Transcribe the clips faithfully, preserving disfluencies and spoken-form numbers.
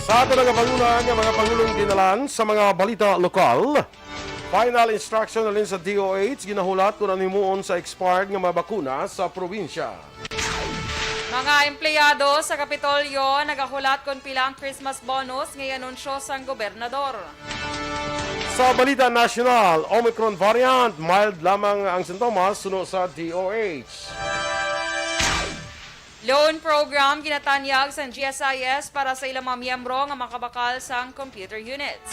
Sa aton nagapanguna nga mga pangulong dinalan sa mga balita lokal, final instruction halin sa D O H ginahulat kung ano himuon sa expired nga mga bakuna sa probinsya. Mga empleyado sa Kapitolyo nagahulat kon pila ang Christmas bonus nga i-anunsyo sang gobernador. Sa balita nasyonal, Omicron variant, mild lamang ang sintomas suno sa D O H. Loan program ginatanyag sang G S I S para sa ilang mga miyembro nga makabakal sang computer units.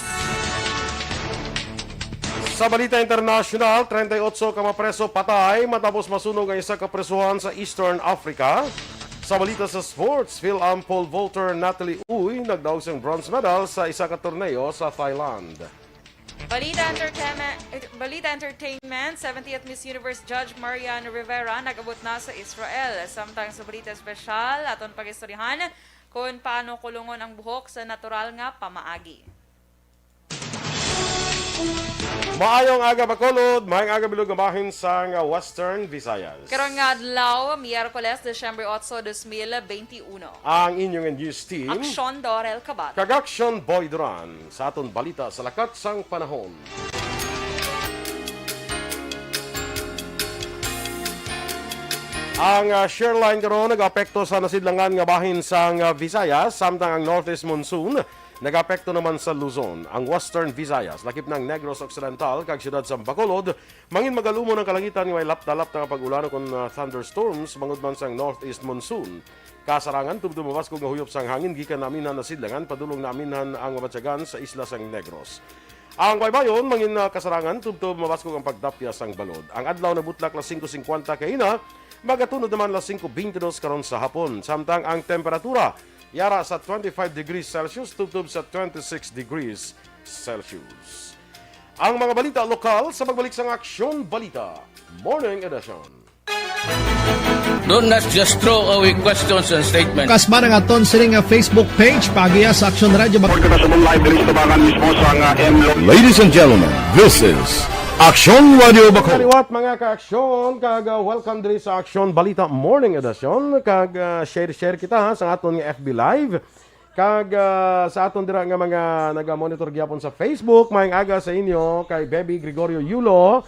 Sa balita internasyonal, treinta y ocho ka mga preso patay matapos masunog ang isa ka presohan sa Eastern Africa. Sa balita sa sports, Phil-Am pole vaulter Natalie Uy nagdaog sang bronze medal sa isa ka torneo sa Thailand. Balita entertainment, Balita entertainment, seventieth Miss Universe Judge Marian Rivera nag-abot na sa Israel. Samtang sa balita espesyal, aton pag-istoryahan kung paano kulungon ang buhok sa natural nga pamaagi. Maayong aga, Bacolod. Maayong aga, bilog nga bahin sang Western Visayas. Karon nga adlaw, Miyerkules, Disyembre otso, dos mil benti uno. Ang inyong news team, Aksyon Dorel Cabat. Kag Aksyon Boy Duran, sa aton balita sa lakat sang panahon. Ang, ah, shear line karon nag-apekto sa nasidlangan nga bahin sang, ah, Visayas, samtang ang northeast monsoon nag-apekto naman sa Luzon. Ang Western Visayas, lakip na ang Negros Occidental kag siyudad sa Bacolod, mangin magalumon ang kalangitan nga may lapta-lapta nga pag-ulan kon, ah, thunderstorms bangod man sang northeast monsoon. Kasarangan tubtob mabaskog nga huyop sang hangin gikan naminhan nasidlangan padulong naminhan ang mabatyagan sa isla sang Negros. Ang baybayon mangin, ah, kasarangan tubtob mabaskog ang pagtapyas sang balod. Ang adlaw nagbutlak las singko singkwenta kaina, magatunod naman las singko beintidos karon sa hapon. Samtang ang temperatura yara sa twenty-five degrees Celsius tubtob sa twenty-six degrees Celsius. Ang mga balita lokal sa pagbalik sang Aksyon Balita Morning Edition. Do not just throw away questions and statements. Kasba nga aton sini nga Facebook page, paagiha sa Aksyon Radio Bac- Report kita sa live diri sa tubangan mismo sa nga M Lo- Ladies and gentlemen, this is Aksyon Radio Bacolod. Kaliwat, mga ka-aksyon, kag, uh, welcome diri sa Aksyon Balita Morning Edition. Kag, uh, share-share kita, ha, sa aton nga F B Live. Kag, uh, sa aton dira nga mga naga-monitor gyapon sa Facebook, maayong aga sa inyo kay Baby Gregorio Yulo,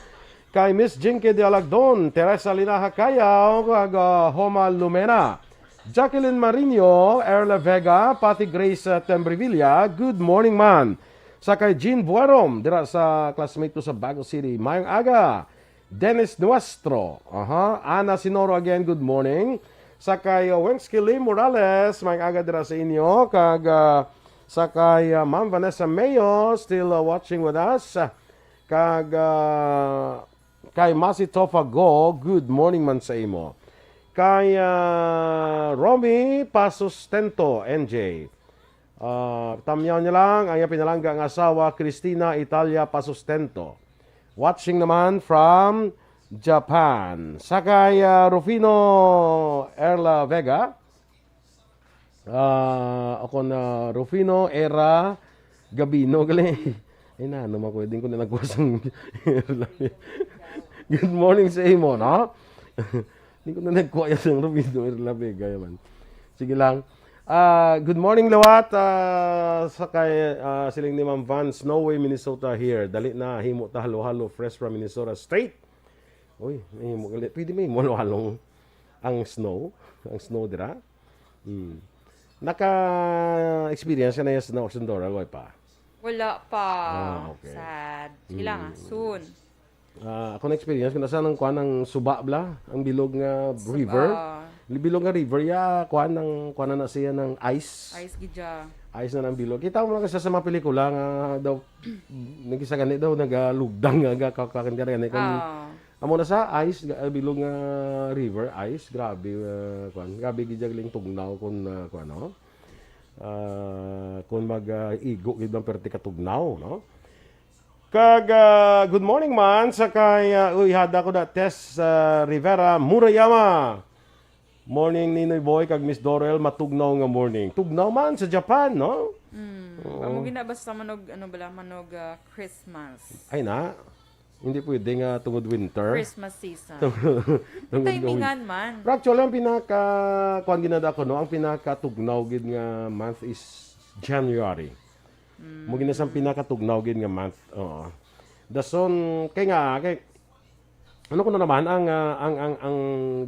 kay Miss Jinky Dialagdon, Teresa Linaha Cayaw, kag, ah, Homa Lumena, Jacqueline Marino, Erla Vega, pati Grace, ah, Tembrevilla. Good morning man. Sa kay Jean Buarom, dira sa classmate ko sa Bago City. Maayong aga. Dennis Nuestro. Aha. Ana Sinoro again, good morning. Sa kay, ah, Wensky Lee Morales, maayong aga dira sa inyo. Kag, ah, sa kay, ah, Ma'am Vanessa Mayo, still, ah, watching with us. Kag, ah, kay Masi Tofa Go, good morning man sa imo. Kay, ah, Romy Pasustento, N J. Ah, tamyaw niya lang ang iyang pinalangga nga asawa, Christina Italia Pasustento. Watching naman from Japan. Sa kay, ah, Rufino Erla Vega. Ah, ako na Rufino Era Gabino, gali. Ay na, ano man ko, din ko na nagkuha sang Good morning sa imo, no? Di ko na nagkuha yan sang Rufino Era Vega, man. Sige lang. Ah, good morning, liwat. Ah, sa kay, ah, siling ni Ma'am Van, snowy Minnesota here. Dali na, himo ta halo-halo, fresh from Minnesota State. Uy, may himo gali. Pwede may himo halo-halong ang snow, ang snow dira. Hmm. Naka-experience ka na yung snow, Sundora, Loy, pa? Wala pa. Ah, okay. Sad. Sige lang, ah, Mm. soon. Ah, ako na-experience ko na sa nang kuan ang Suba bla, ang bilog nga Suba. river. Bilog nga river, ya, kuan ang, kuan na, na siya ng ice. Ice gidya. Ice na ng bilog. Kita mo lang sa, sa mga pelikula nga daw, nagisa gani daw, nagalugdang nga, ga-, kakakan ka na gani. Kung Ah. Amo na sa ice, ga-, bilog nga river, ice, grabe, ah, kuan, grabe gid ang tugnaw kun, ah, kuan, no? Ah, kun mag, ah, igo gid ang perti ka tugnaw, no? Kag, ah, good morning man sa kay, ah, uy, hada ko na, Tess, ah, Rivera Murayama. Morning, Ninoy Boy kag Miss Dorel, matugnaw nga morning. Tugnaw man sa Japan, no? Mm. Oo. Amo gina basta manog, ano bala, manog, ah, Christmas. Ay na. Hindi pwede nga tungod winter. Christmas season. Tungod, tungod Timingan man. Pero actually, ang pinaka, kuwan gid na ako, no? Ang pinakatugnaw gid nga month is January. Mm. Mo gid na siyang pinakatugnaw gid nga month. Oo. Dason, kay nga, kay, ano ko na naman, ang, ah, ang, ang, ang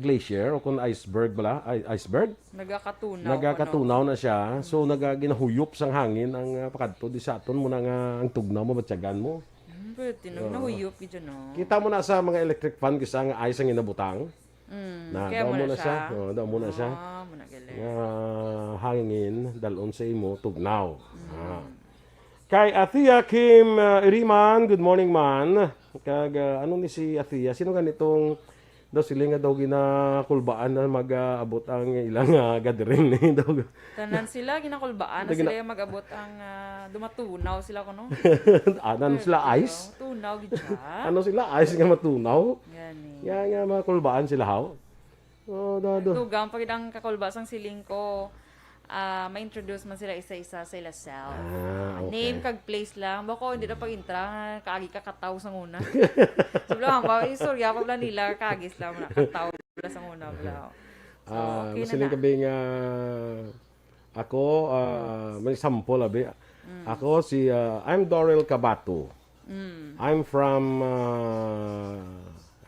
glacier o kung iceberg bala, ay, iceberg? Nagakatunaw. Nagakatunaw na siya. So, naga-, ginahuyop sang hangin ang, ah, pakadto di sa aton mo na nga ang tugnaw mo, batyagan mo. Hmm, pwede na. Oo. Nahuyop gid yun, no? Kita mo na sa mga electric fan, kisa nga ice ang inabutang. Mm, na, kaya daw mo na siya. Oh, daw mo na siya. Ah, mo na gali. Nga hangin, dalon sa imo, tugnaw. Mm. Ah. Kay Athea Kim, ah, Iriman, good morning, man. Kag, ah, ano ni si Athea? Sino ganitong daw sila nga daw ginakulbaan na mag-aabot ang ilang, ah, gathering ni daw? Tanan sila ginakulbaan na sila yung mag-abot ang, ah, dumatunaw sila kuno. Anan sila ice? Tunaw gid siya. Ano sila ice nga matunaw? Gani. Nga, nga makulbaan sila, haw? Oh, dado. Dugang pa gid ang kakulba sang siling ko. Ah, ma-introduce man sila isa-isa sa ila self. Ah, okay. Name kag place lang. Bako, hindi na pag-intra, kaagi ka kataw sa una. Sabi lang, ba, istorya pa pala nila, kaagi sila, muna, kataw pala sa una, bla. So, ah, okay na siling na. Kabi nga, ako, ah, may sample, abi. Mm. Ako si, ah, I'm Dorel Cabato. Mm. I'm from, ah,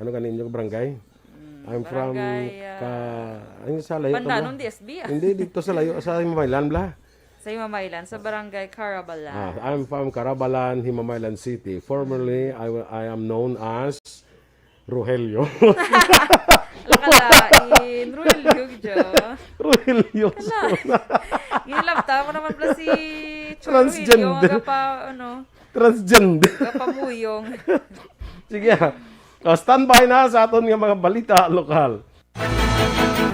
ano ka ninyo, barangay? Mm, I'm from barangay, ah, ka-, ano sa layo to, Pandanon, bla? D S B, ah. Hindi, dito sa layo, sa Himamaylan, bla. Sa Himamaylan, sa barangay Carabalan. Ah, I'm from Carabalan, Himamaylan City. Formerly, I wa-, I am known as Rogelio. Lakalain, Rogelio, gidyo. Rogelio. Kala. Ginilabta ko naman pala si Cholo Transgender. Rogelio, aga pa, ano, Transgender. Kapamuyong. Sige, ah. O, standby na sa aton nga mga balita lokal.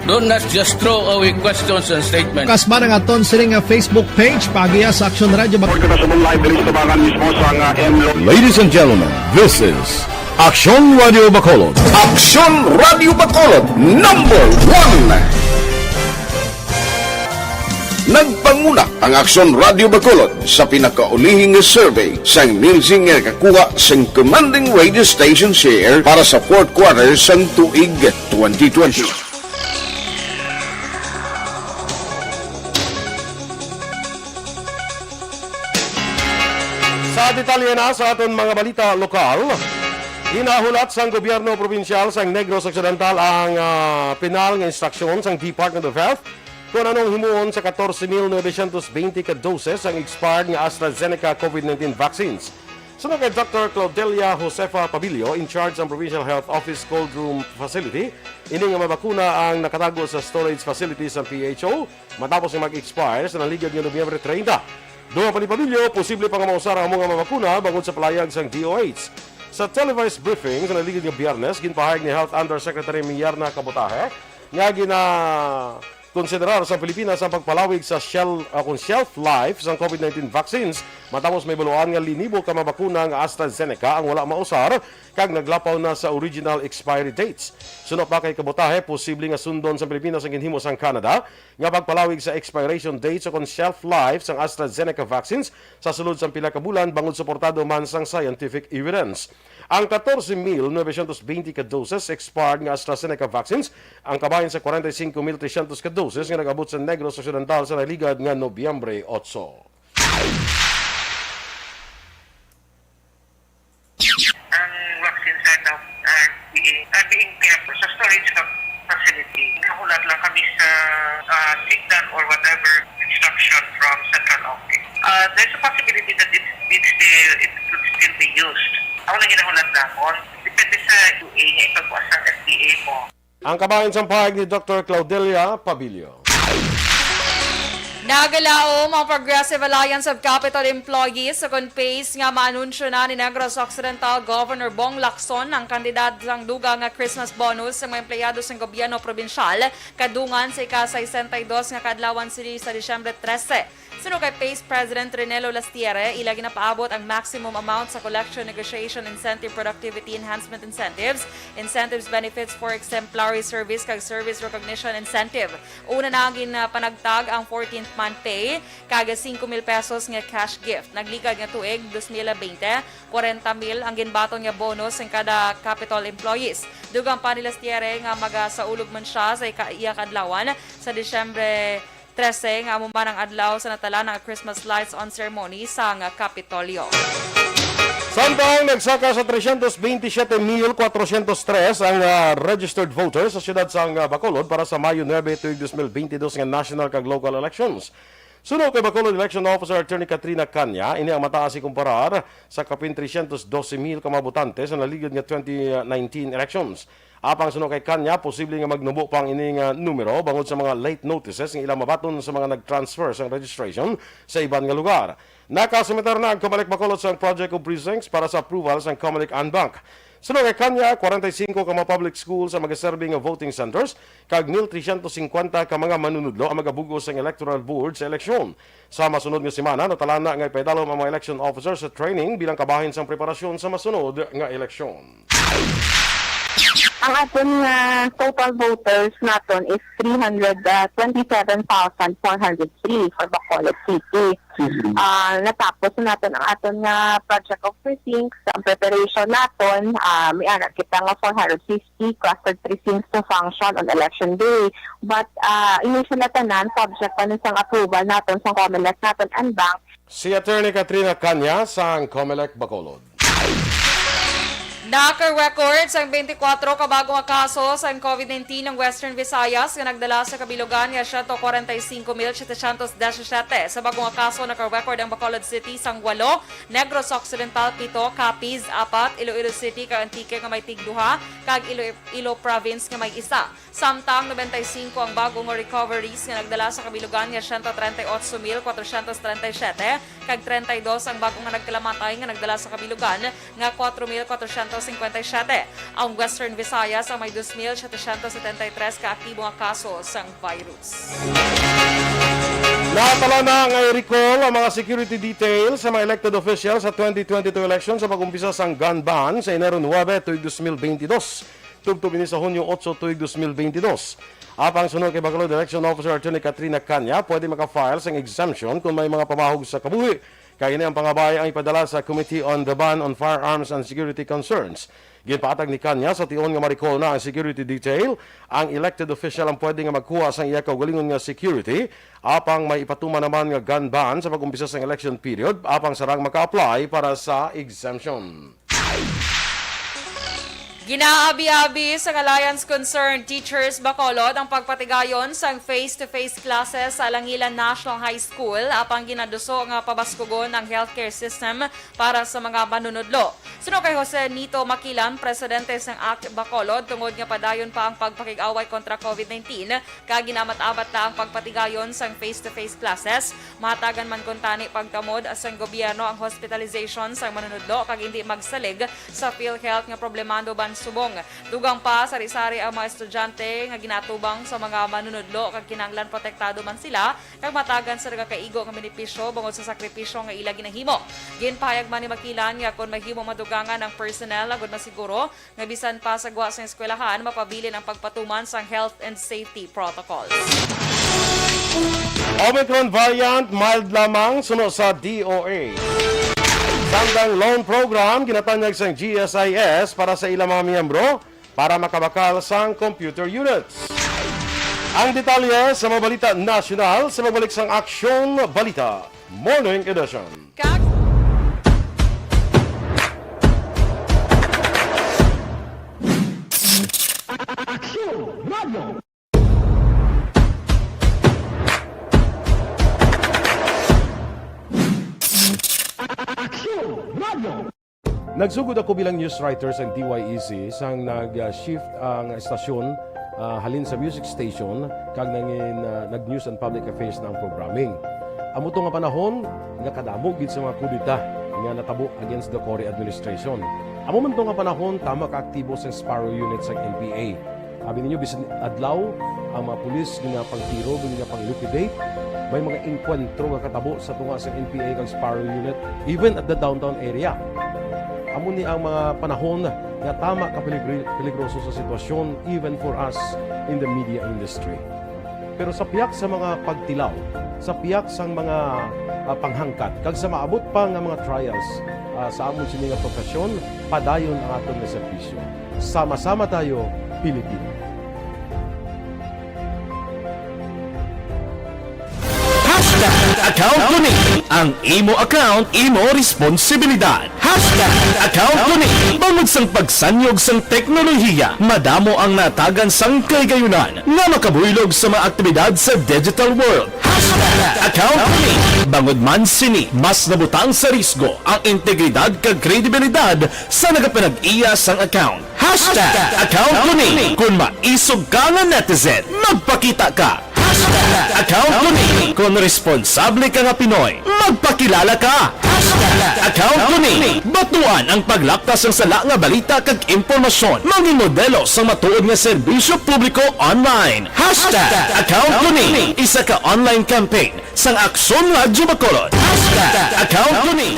Don't not just throw away questions and statements. Kasba nga aton sini nga Facebook page, paagiha sa Aksyon Radio Bacolod. Report kita sa live diri sa Tabangan mismo sa nga M L O. Ladies and gentlemen, this is Aksyon Radio Bacolod. Aksyon Radio Bacolod, number one. Nagpanguna ang Aksyon Radio Bacolod sa pinakaulihi nga survey sang Nielsen nga nakakuha sang commanding radio station share para sa fourth quarter sang tuig twenty twenty. Sa detalye na sa aton mga balita lokal, ginahulat sang gobyerno probinsyal sang Negros Occidental ang, ah, penal nga instruksyon sang Department of Health kon anong himuon sa katorse mil novecientos bente ka doses ang expired nga AstraZeneca COVID nineteen vaccines. Suno kay Doctor Claudelia Josefa Pabilio, in charge sang Provincial Health Office Cold Room Facility, ini nga mga bakuna ang nakatago sa storage facility sang P H O matapos nga mag-expire sa naligad nga Nobyembre treinta. Dugang pa ni Pabilio, posible pa nga mausar ang amo nga mga bakuna bangod sa palayag sang D O H. Sa televised briefing sa naligad nga Biyernes, ginpahayag ni Health Undersecretary Miyarna Cabotaje nga gina-, konsiderar sa Pilipinas ang pagpalawig sa shel-, ah, kung shelf life sang COVID nineteen vaccines matapos may baluan nga linibo ka mga bakuna nga AstraZeneca ang wala mausar kag naglapaw na sa original expiry dates. Suno pa kay Cabotaje, posible nga sundon sa Pilipinas ang ginhimo sang Canada nga pagpalawig sa expiration dates o kon shelf life sang AstraZeneca vaccines sa sulod sang pila ka bulan bangod suportado man sang scientific evidence. Ang katorse mil novecientos bente ka doses expired nga AstraZeneca vaccines ang kabahin sa kwarenta y cinco mil trescientos ka doses nga nag-abot sa Negros Occidental sa naligad nga Nobyembre otso. Ang vaccines are now, are being, are being kept sa storage fa-, facility. Nahulat lang kami sa, ah, signal or whatever instruction from central office. Ah, there's a possibility that it, it still, it could still be used. Ako lang ginahulat namon. Depende sa U A nga ipagbuas ng F D A mo. Ang kabahin sang pahayag ni Doctor Claudelia Pabilio. Nagalaom ang Progressive Alliance of Capitol employees sa kon-, phase nga maanunsyo na ni Negros Occidental Governor Bong Lacson ang kandidat sang dugang nga Christmas bonus sa mga empleyado sang gobyerno probinsyal kadungan sa ika-sesenta y dos nga kaadlawan sini sa Disyembre trese. Suno kay PACE President Renelo Lastiere, ila ginapaabot ang maximum amount sa Collection Negotiation Incentive, Productivity Enhancement Incentives, Incentives Benefits for Exemplary Service, kag Service Recognition Incentive. Una na ginapanagtag ang fourteenth month pay, kag singko mil pesos nga cash gift. Nagligad nga tuig, dos mil bente, kwarenta mil ang ginbaton nga bonus sang kada Capitol employees. Dugang pa ni Lastiere nga magasaulog man siya sa ika-, iya kaadlawan sa Disyembre trese, nga amo man ang adlaw sa natalanang Christmas lights on ceremony sang Kapitolyo. Samtang nagsaka sa trescientos veintisiete mil cuatrocientos tres ang, ah, registered voters sa siyudad sang, ah, Bacolod para sa Mayo nuebe tuig dos mil bentidus nga national kag local elections. Suno kay Bacolod Election Officer Attorney Katrina Caña, ini ang mataas ikumparar sa kapin trescientos doce mil ka mga botante sa naligad nga twenty nineteen elections. Apang suno kay Caña, posible nga magnubo pa ang ini nga numero bangod sa mga late notices nga ila mabaton sa mga nag-transfer sang registration sa iban nga lugar. Nakasumiter na ang Comelec Bacolod sang Project of Precincts para sa approval sang Comelec en banc. Suno kay Caña, kwarenta y singko ka mga public schools ang magaserbi nga voting centers, kag mil trescientos singkwenta ka mga manunudlo ang magabug-os sang electoral board sa eleksyon. Sa masunod nga semana, natalana nga ipaidalom ang mga election officers sa training bilang kabahin sang preparasyon sa masunod nga eleksyon. Ang aton nga total voters naton is three hundred twenty-seven thousand four hundred three for Bacolod City. Mhm. Ah, natapos na naton ang aton nga project of precincts. Ang preparation naton, ah, may ara kita nga four hundred fifty clustered precincts to function on election day. But, ah, initial na tanan, subject pa ni sang approval naton sang Comelec naton en banc. Si Attorney Katrina Caña sang Comelec Bacolod. Naka-record sang twenty-four ka bago nga kaso sang COVID nineteen ang Western Visayas, nga nagdala sa kabilugan nga siyento kwarenta y singko mil setecientos disisiete. Sa bago nga kaso, naka-record ang Bacolod City sang walo, Negros Occidental pito, Capiz apat, Iloilo City kag Antique nga may tig duha, kag Iloilo Province nga may isa. Samtang noventa y singko ang bago nga recoveries nga nagdala sa kabilugan nga siyento trenta y ocho mil kwatrosyentos trenta y siyete, kag trenta y dos ang bago nga nagkalamatay nga nagdala sa kabilugan nga kwatro mil kwatrosyentos singkwenta y siyete. Ang Western Visayas ang may dos mil setecientos setenta y tres ka aktibo nga kaso sang virus. Natala na nga i-recall ang mga security details sa mga elected officials sa twenty twenty-two election sa pag-umpisa sang gun ban sa Enero nuebe tuig dos mil bentidus. Tubtob ini sa Hunyo otso tuig dos mil bentidus. Apang suno kay Bacolod Election Officer Attorney Katrina Caña, pwede maka-file sang exemption kon may mga pamahog sa kabuhi. Kay ini ang pangabay ang ipadala sa Committee on the Ban on Firearms and Security Concerns. Ginpatag ni Caña, sa tion nga ma-recall na ang security detail, ang elected official ang pwede nga magkuha sang iya kaugalingon nga security, apang may ipatuman naman nga gun ban sa pag-umpisa sang election period, apang sarang maka-apply para sa exemption. Ginaabi-abi sang Alliance Concerned Teachers Bacolod ang pagpatigayon sang face-to-face classes sa Alangilan National High School, apang ginaduso nga pabaskugon ang healthcare system para sa mga manunudlo. Suno kay Jose Nito Makilan, presidente sang act Bacolod, tungod nga padayon pa ang pagpakig-away kontra COVID nineteen, kag ginamat-abat na ang pagpatigayon sang face-to-face classes, mahatagan man kuntani pagtamod sang gobyerno ang hospitalization sang manunudlo kag indi magsalig sa PhilHealth nga problemado man subong. Dugang pa, sari-sari ang mga estudyante nga ginatubang sa mga manunudlo kag kinahanglan protektado man sila kag mahatagan sa nagakaigo nga benepisyo bangod sa sakripisyo nga ila ginahimo. Ginpahayag man ni Makilan nga kon mahimo madugangan ang personnel agud masiguro nga bisan pa sa gwa sang eskwelahan, mapabilin ang pagpatuman sang health and safety protocols. Omicron variant, mild lamang, suno sa D O H. Samtang loan program ginatanyag sang G S I S para sa ilang mga miyembro para makabakal sang computer units. Ang detalye sa mga balita nasyonal sa pagbalik sang Aksyon Balita Morning Edition. Kag Aksyon Radio. Aksyon Radio. Nagsugod ako bilang news writer sa D Y E C sang nag-shift ang estasyon, ah, halin sa music station kag nangin, ah, nag-news and public affairs na ang programming. Amo to nga panahon nga kadamo gid sa mga kudeta nga natabo against the Cory administration. Amo man to nga panahon tama ka aktibo sang Sparrow Unit sang N P A. Abi ninyo, bisan adlaw, ang mga pulis ginapangtiro, ginapang-liquidate. May mga engkwentro nga katabo sa tunga sa N P A kag Sparrow Unit, even at the downtown area. Amo ni ang mga panahon nga tama ka peligri-, peligroso sa sitwasyon, even for us in the media industry. Pero sa pihak sa mga pagtilaw, sa pihak sang mga, ah, panghangkat, kag sa maabot pa nga mga trials, ah, sa amon sini nga profesyon, padayon ang aton nga serbisyo. Sama-sama tayo, Pilipino. Hashtag account ko ni. Ang imo account, imo responsibilidad. Hashtag account ko ni. Bangod sang pagsanyog sang teknolohiya, madamo ang natagan sang kahigayunan nga makabuylog sa mga aktibidad sa digital world. Hashtag account ko ni. Bangod man sini, mas nabutang sa risgo ang integridad kag kredibilidad sa nagapanag-iya sang account. Hashtag account ko ni. Kung maisog ka nga netizen, magpakita ka. Hashtag account ko ni. Kung responsable ka nga Pinoy, magpakilala ka. Hashtag account ko ni. Batuan ang paglaptas sang sala nga balita kag impormasyon. Mangin modelo sang matuod nga serbisyo publiko online. Hashtag account ko ni. Isa ka online campaign sang Aksyon Radyo Bacolod. Hashtag account ko ni.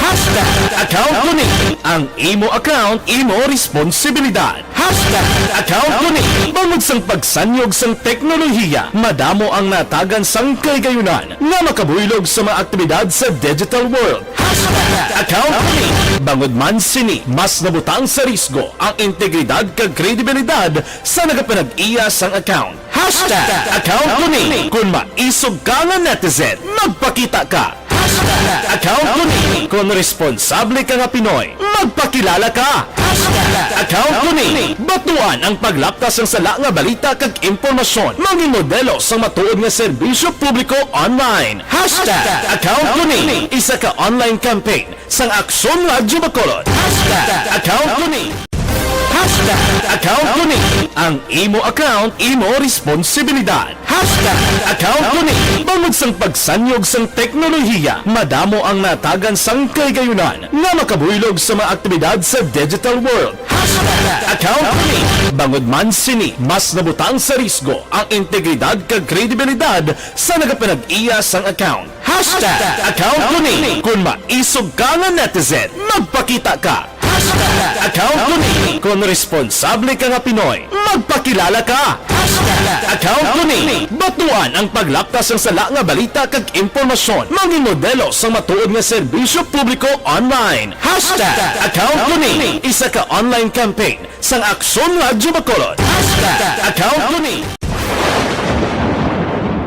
Hashtag account ko ni. Ang imo account, imo responsibilidad. Hashtag account ko ni. Bangod sang pagsanyog sang teknolohiya, madamo ang natagan sang kahigayunan nga makabuylog sa mga aktibidad sa digital world. Hashtag account ko ni. Bangod man sini, mas nabutang sa risgo ang integridad kag kredibilidad sa nagapanag-iya sang account. Hashtag account ko ni. Kung maisog ka nga netizen, magpakita ka. Hashtag account ko ni. Kung responsable ka nga Pinoy, magpakilala ka. Hashtag account ko ni. Batuan ang paglaptas sang sala nga balita kag impormasyon. Mangin modelo sang matuod nga serbisyo publiko online. Hashtag account ko ni. Isa ka online campaign sang Aksyon Radyo Bacolod. Hashtag account ko ni. Hashtag account ko ni. Ang imo account, imo responsibilidad. Hashtag account ko ni. Bangod sang pagsanyog sang teknolohiya, madamo ang natagan sang kahigayunan nga makabuylog sa mga aktibidad sa digital world. Hashtag account ko ni. Bangod man sini, mas nabutang sa risgo ang integridad kag kredibilidad sa nagapanag-iya sang account. Hashtag account ko ni. Kung maisog ka nga netizen, magpakita ka. Hashtag account ko ni. Kung responsable ka nga Pinoy, magpakilala ka. Hashtag account ko ni. Batuan ang paglaptas sang sala nga balita kag impormasyon. Mangin modelo sang matuod nga serbisyo publiko online. Hashtag account ko ni. Isa ka online campaign sang Aksyon Radyo Bacolod. Hashtag account ko ni.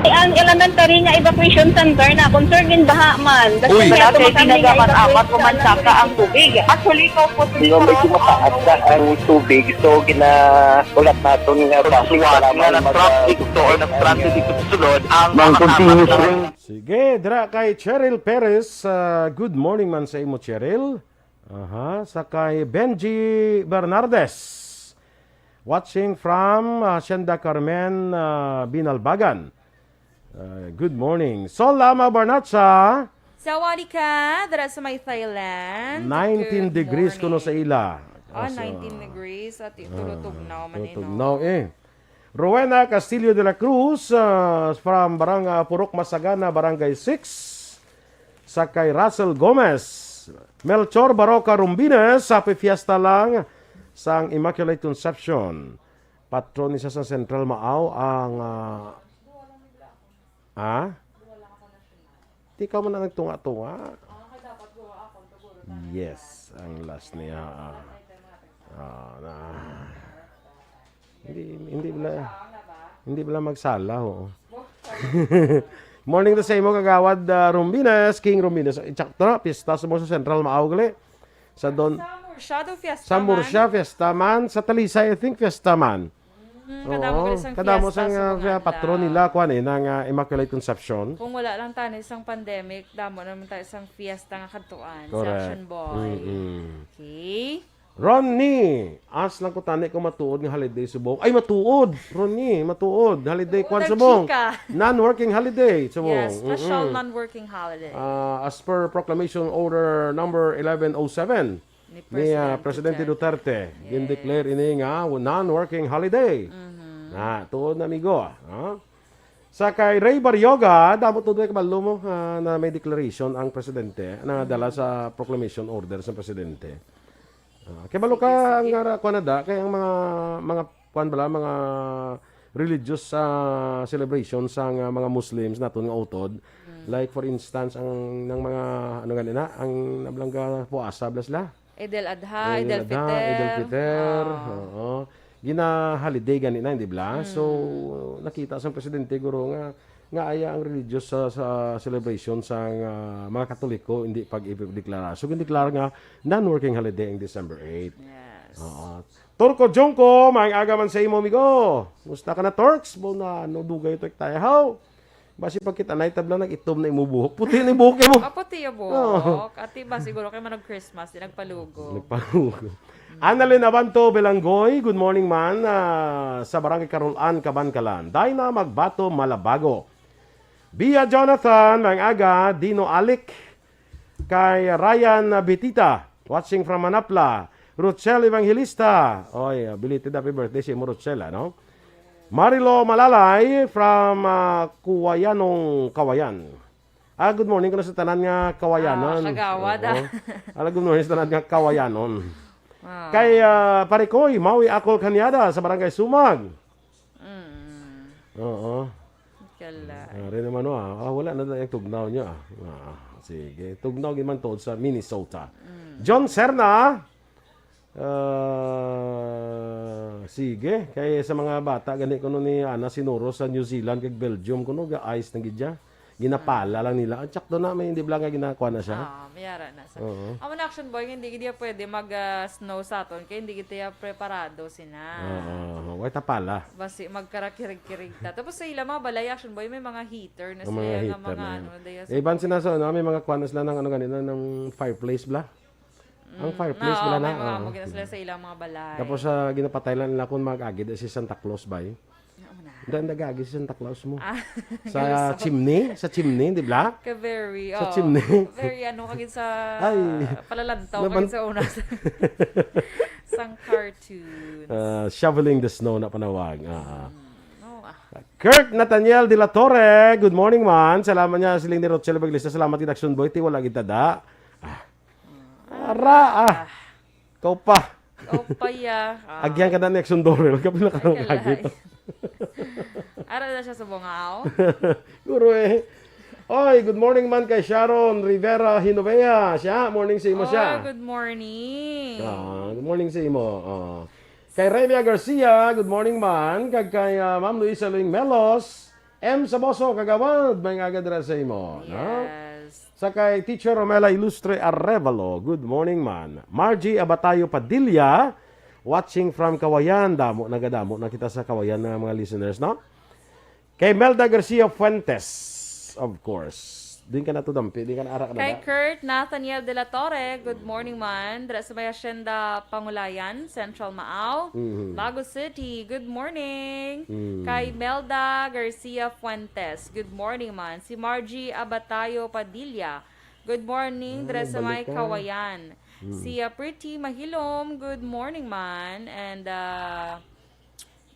Ang elementary nga evacuation center na concern in baha man. Uy. Wala kay tinaga man, apat ko man saka ang tubig. Actually, ikaw po, medyo mataas na ang tubig. So, ginahulat naton nga traffic, salamat nga mag- nag-traffic to or nag-traffic dito sa sulod, ang mga continuous apat na rain. Sige, dira kay Cheryl Perez. Ah, good morning man sa imo, Cheryl. Aha, sa kay Benji Bernardes. Watching from, ah, Hacienda Carmen, ah, Binalbagan. Ah, good morning. Sol Lama Barnacha. Sawadika, dira sa may Thailand. Nineteen degrees kuno sa ila. Ah, nineteen degrees. At tulutugnaw man, eh, no? Tulutugnaw, eh. Rowena Castillo de la Cruz, ah, from Barang-, ah, Purok Masagana, Barangay six. Sa kay Russell Gomez, Melchor Baroca Rumbines, happy fiesta lang sang Immaculate Conception. Patron ni sa Central Maaw ang, ah, ah? Di ka man na nagtunga-tunga. Yes, ang last niya. Ah, ah, na. Hindi, hindi bala, hindi bala magsala, oo. Morning to sa imo, Kagawad, ah, Rumbines, King Rumbines. Insakto na, pista sa mo sa Central Maaw gali. Sa Don, sa Murcia, do fiesta sa Murcia, man. Fiesta man. Sa Talisay, I think, fiesta man. Mm, kadamo, oo, gali sang kadamo fiesta sang, sa ah, mga patron nila, kuwan eh, ng, ah, Immaculate Conception. Kung wala lang tani sang pandemic, damo naman tayo sang fiesta nga kadtuan sa Action Boy. Correct. Mm-mm. Okay. Ronnie, ask lang ko tani kung matuod nga holiday subong. Ay, matuod, Ronnie, matuod. Holiday kwan subong. Matuod ang chika. Non-working holiday subong. Yes, special non-working holiday. Ah, as per Proclamation Order number eleven oh seven, Ni, ah, President Presidente Duterte. Duterte. Yes. Gin-declare ini nga non-working holiday. Mhm. Na, tuod na, amigo, ah. Sa kay Ray Barrioga, damo to duwa kabalo mo, ah, na may declaration ang presidente na dala sa proclamation order sa presidente. Ah, kay balo ka, sige, sige, ang ara-, kuwan na da, kay ang mga, mga, kuwan bala, mga religious, ah, celebration sa nga mga Muslims naton nga utod. Mm. Like, for instance, ang, ng mga, ano gani na, ang nablangga puasa, bala sila? Eid al-Adha, Eid Eid al-Adha, Eid al-Fitr. Fitr, Ah. oo. Gina-holiday gani na, di ba? So, Mm. nakita sang presidente, guro, nga, nga aya ang religious sa, sa celebration sa nga mga Katoliko, hindi pag-ipideklara. So, gindeklara nga non-working holiday ang December eight. Yes. Oo. Turco Jongko, maayong aga man sa imo, amigo. Musta ka na, Turks? Bo na, ano, dugay to tayo. How? Basi pagkita na itabla, nag-itom na imo buhok. Puti na imo buhok mo. Maputi yung buhok. Oo. Ati ba, siguro kay manog Christmas, di nagpalugo. Nagpalugo. Mm. Annalyn Abanto Belanggoy, good morning man, ah, sa Barangay Carolan, Kabankalan. Dina Magbato Malabago. Bia Jonathan, maayong aga, Dino Alic, kay Ryan Bitita, watching from Manapla. Rochelle Evangelista. Oy, belated happy birthday si mo, Rochelle, ano? Marilo Malalay from, ah, Kuwayanong Kawayan. Ah, good morning kuno sa tanan nga Kawayanon. Ah, kagawad, Oo. ah. Ala, good morning sa tanan nga Kawayanon. Ah. Kay, ah, Parikoy, Maui Akol Cañada sa Barangay Sumag. Mm. Oo. Kala. Ah, rin naman, oh, ah. Ah, wala na lang yung tugnaw niya, ah. Ah, sige. Tugnaw gyud man to sa Minnesota. Mm. John Serna, ah, sige. Kay sa mga bata, gani kuno ni Ana Sinuro sa New Zealand kag Belgium, kuno ga-ice na gid siya. Ginapala Ah. lang nila. Ang tsakdo na, may hindi bala nga ginakuha na siya. Ah, mayara na sa Oo. Amo na, Action Boy, hindi gid pwede mag, ah, snow sa aton, kay hindi gid tayo preparado sina. Oo, way tapala. Basi magkarakirig-kirig ta. Tapos sa ila mga balay, Action Boy, may mga heater na Ang sila mga nga heater mga na ano, yan. daya sa Eh, iban sila sa, ano, may mga kuha na sila ng, ano, ganito, ng fireplace bla. Ang Mm, fireplace oo, bla na, may mga oo. amo gina sila sa ilang mga balay. Tapos, ah, ginapatay lang nila kung mag-agi di si Santa Claus ba, eh? Oo na. Hindi, nag-agi si Santa Claus mo. Ah, Sa kalusot. chimney? Sa chimney, di ba? Ka very, Sa oh, chimney. very ano, kagid sa Ay, palalantaw, naban- kagid sa una. Sang cartoons. Ah, shoveling the snow na panawag. Ah. Mm, oh, ah. Kurt Nathaniel de la Torre, good morning man. Salamat niya, siling ni Rochelle Evangelista. Salamat gid, Action Boy. Ti, wala gid tada. Ah. Ara, ah. Kau pa. Kau pa, ya. Ah. Agyan ka na ni Action Dorel. Kapila ka Ay, nang kalay. agit. Ara na siya sa bungaw. Guro eh. Oy, good morning man kay Sharon Rivera Hinovea. Siya, morning sa imo siya. Oh, good morning. Ah, good morning sa imo. Oh. Kay Remia Garcia, good morning man. Kag kay, ah, Ma'am Luisa Luing Melos, M Saboso, kagawad, may aga dira sa imo, no? Yes. Sa kay Teacher Romela Ilustre Arevalo, good morning man. Margie Abatayo Padilla, watching from Kawayan. Damo, nagadamo na kita sa Kawayan nga mga listeners, no? Kay Melda Garcia Fuentes, of course. Din ka na to dampi, din ka na ara ka na Kay da. Kurt Nathaniel de la Torre, good morning man. Dira sa may Hacienda Pangulayan, Central Maaw, Mhm. Bago City, good morning. Mm. Kay Melda Garcia Fuentes, good morning man. Si Margie Abatayo Padilla, good morning. Ah, Dira sa may nagbalik ka. Kawayan. Mm. Si, ah, Pretty Mahilom, good morning man. And, ah,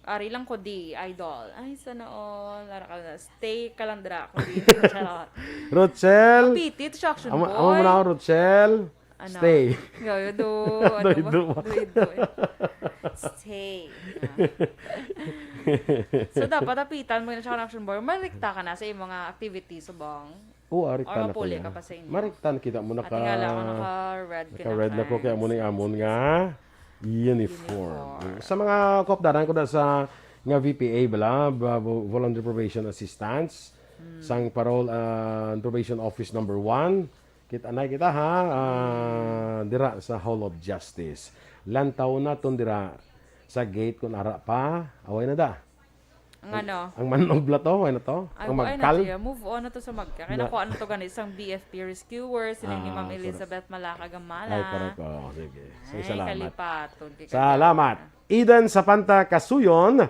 Ari lang ko di, idol. Ay, sana all. Ara ka na. Stay ka lang dira ko di. Charot. Rochelle. Kapiti, to siya, Action Amo, Boy. amo mo na ako, Rochelle. Ano? Stay. Gayo do. Ano Doy mo? do. Doy do. Stay. So, dapat apitan mo na siya, Action Boy. Marikta ka na sa iyong mga activities, subong. Oo, ari Or ka na ko mapuli niya. ka pa sa inyo? Mariktan kita mo Ate naka, nga lang, naka-red ka naka-red na na ko, kaya mo friends. ning amon nga uniform. Uniform. Sa mga kaupdanan ko na sa nga V P A bala, ba-, vo-, Volunteer Probation Assistance, Mm. sang Parole, ah, Probation Office number one. Kita na kita ha, ah, Mm. dira sa Hall of Justice. Lantaw naton dira sa gate kung ara pa, away na da. Ang ano? Ang manog bala to, ano to? Ay, Ang ay, magkal? na to, yeah. Move on na to sa magka. Kaya Na- nakuha na to gani isang B F P rescuer, sila ni Ah, Ma'am correct. Elizabeth Malaka Gamala. Ay, correct. Oo, sige. So, Ay, salamat. kalipaton kay Salamat. Kagana. Eden Sapanta Kasuyon,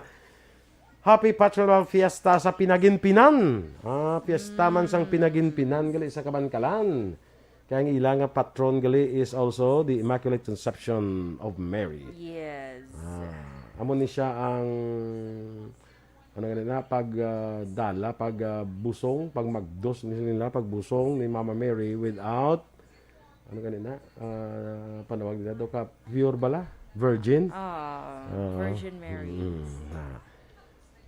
happy Patrol Fiesta sa Pinaginpinan. Ah, fiesta man sang Mm. Pinaginpinan, gali sa Kabankalan. Kay ang ila nga patron gali is also the Immaculate Conception of Mary. Yes. Ah, amo ni siya ang, ano nga na, pag, ah, dala, pag, ah, busong, pag magdos ni nila, pag busong ni Mama Mary without, ano gani na, ah, panawag nila do ka, pure bala? Virgin? Ah, Ah, Virgin Mary. Mm, ah.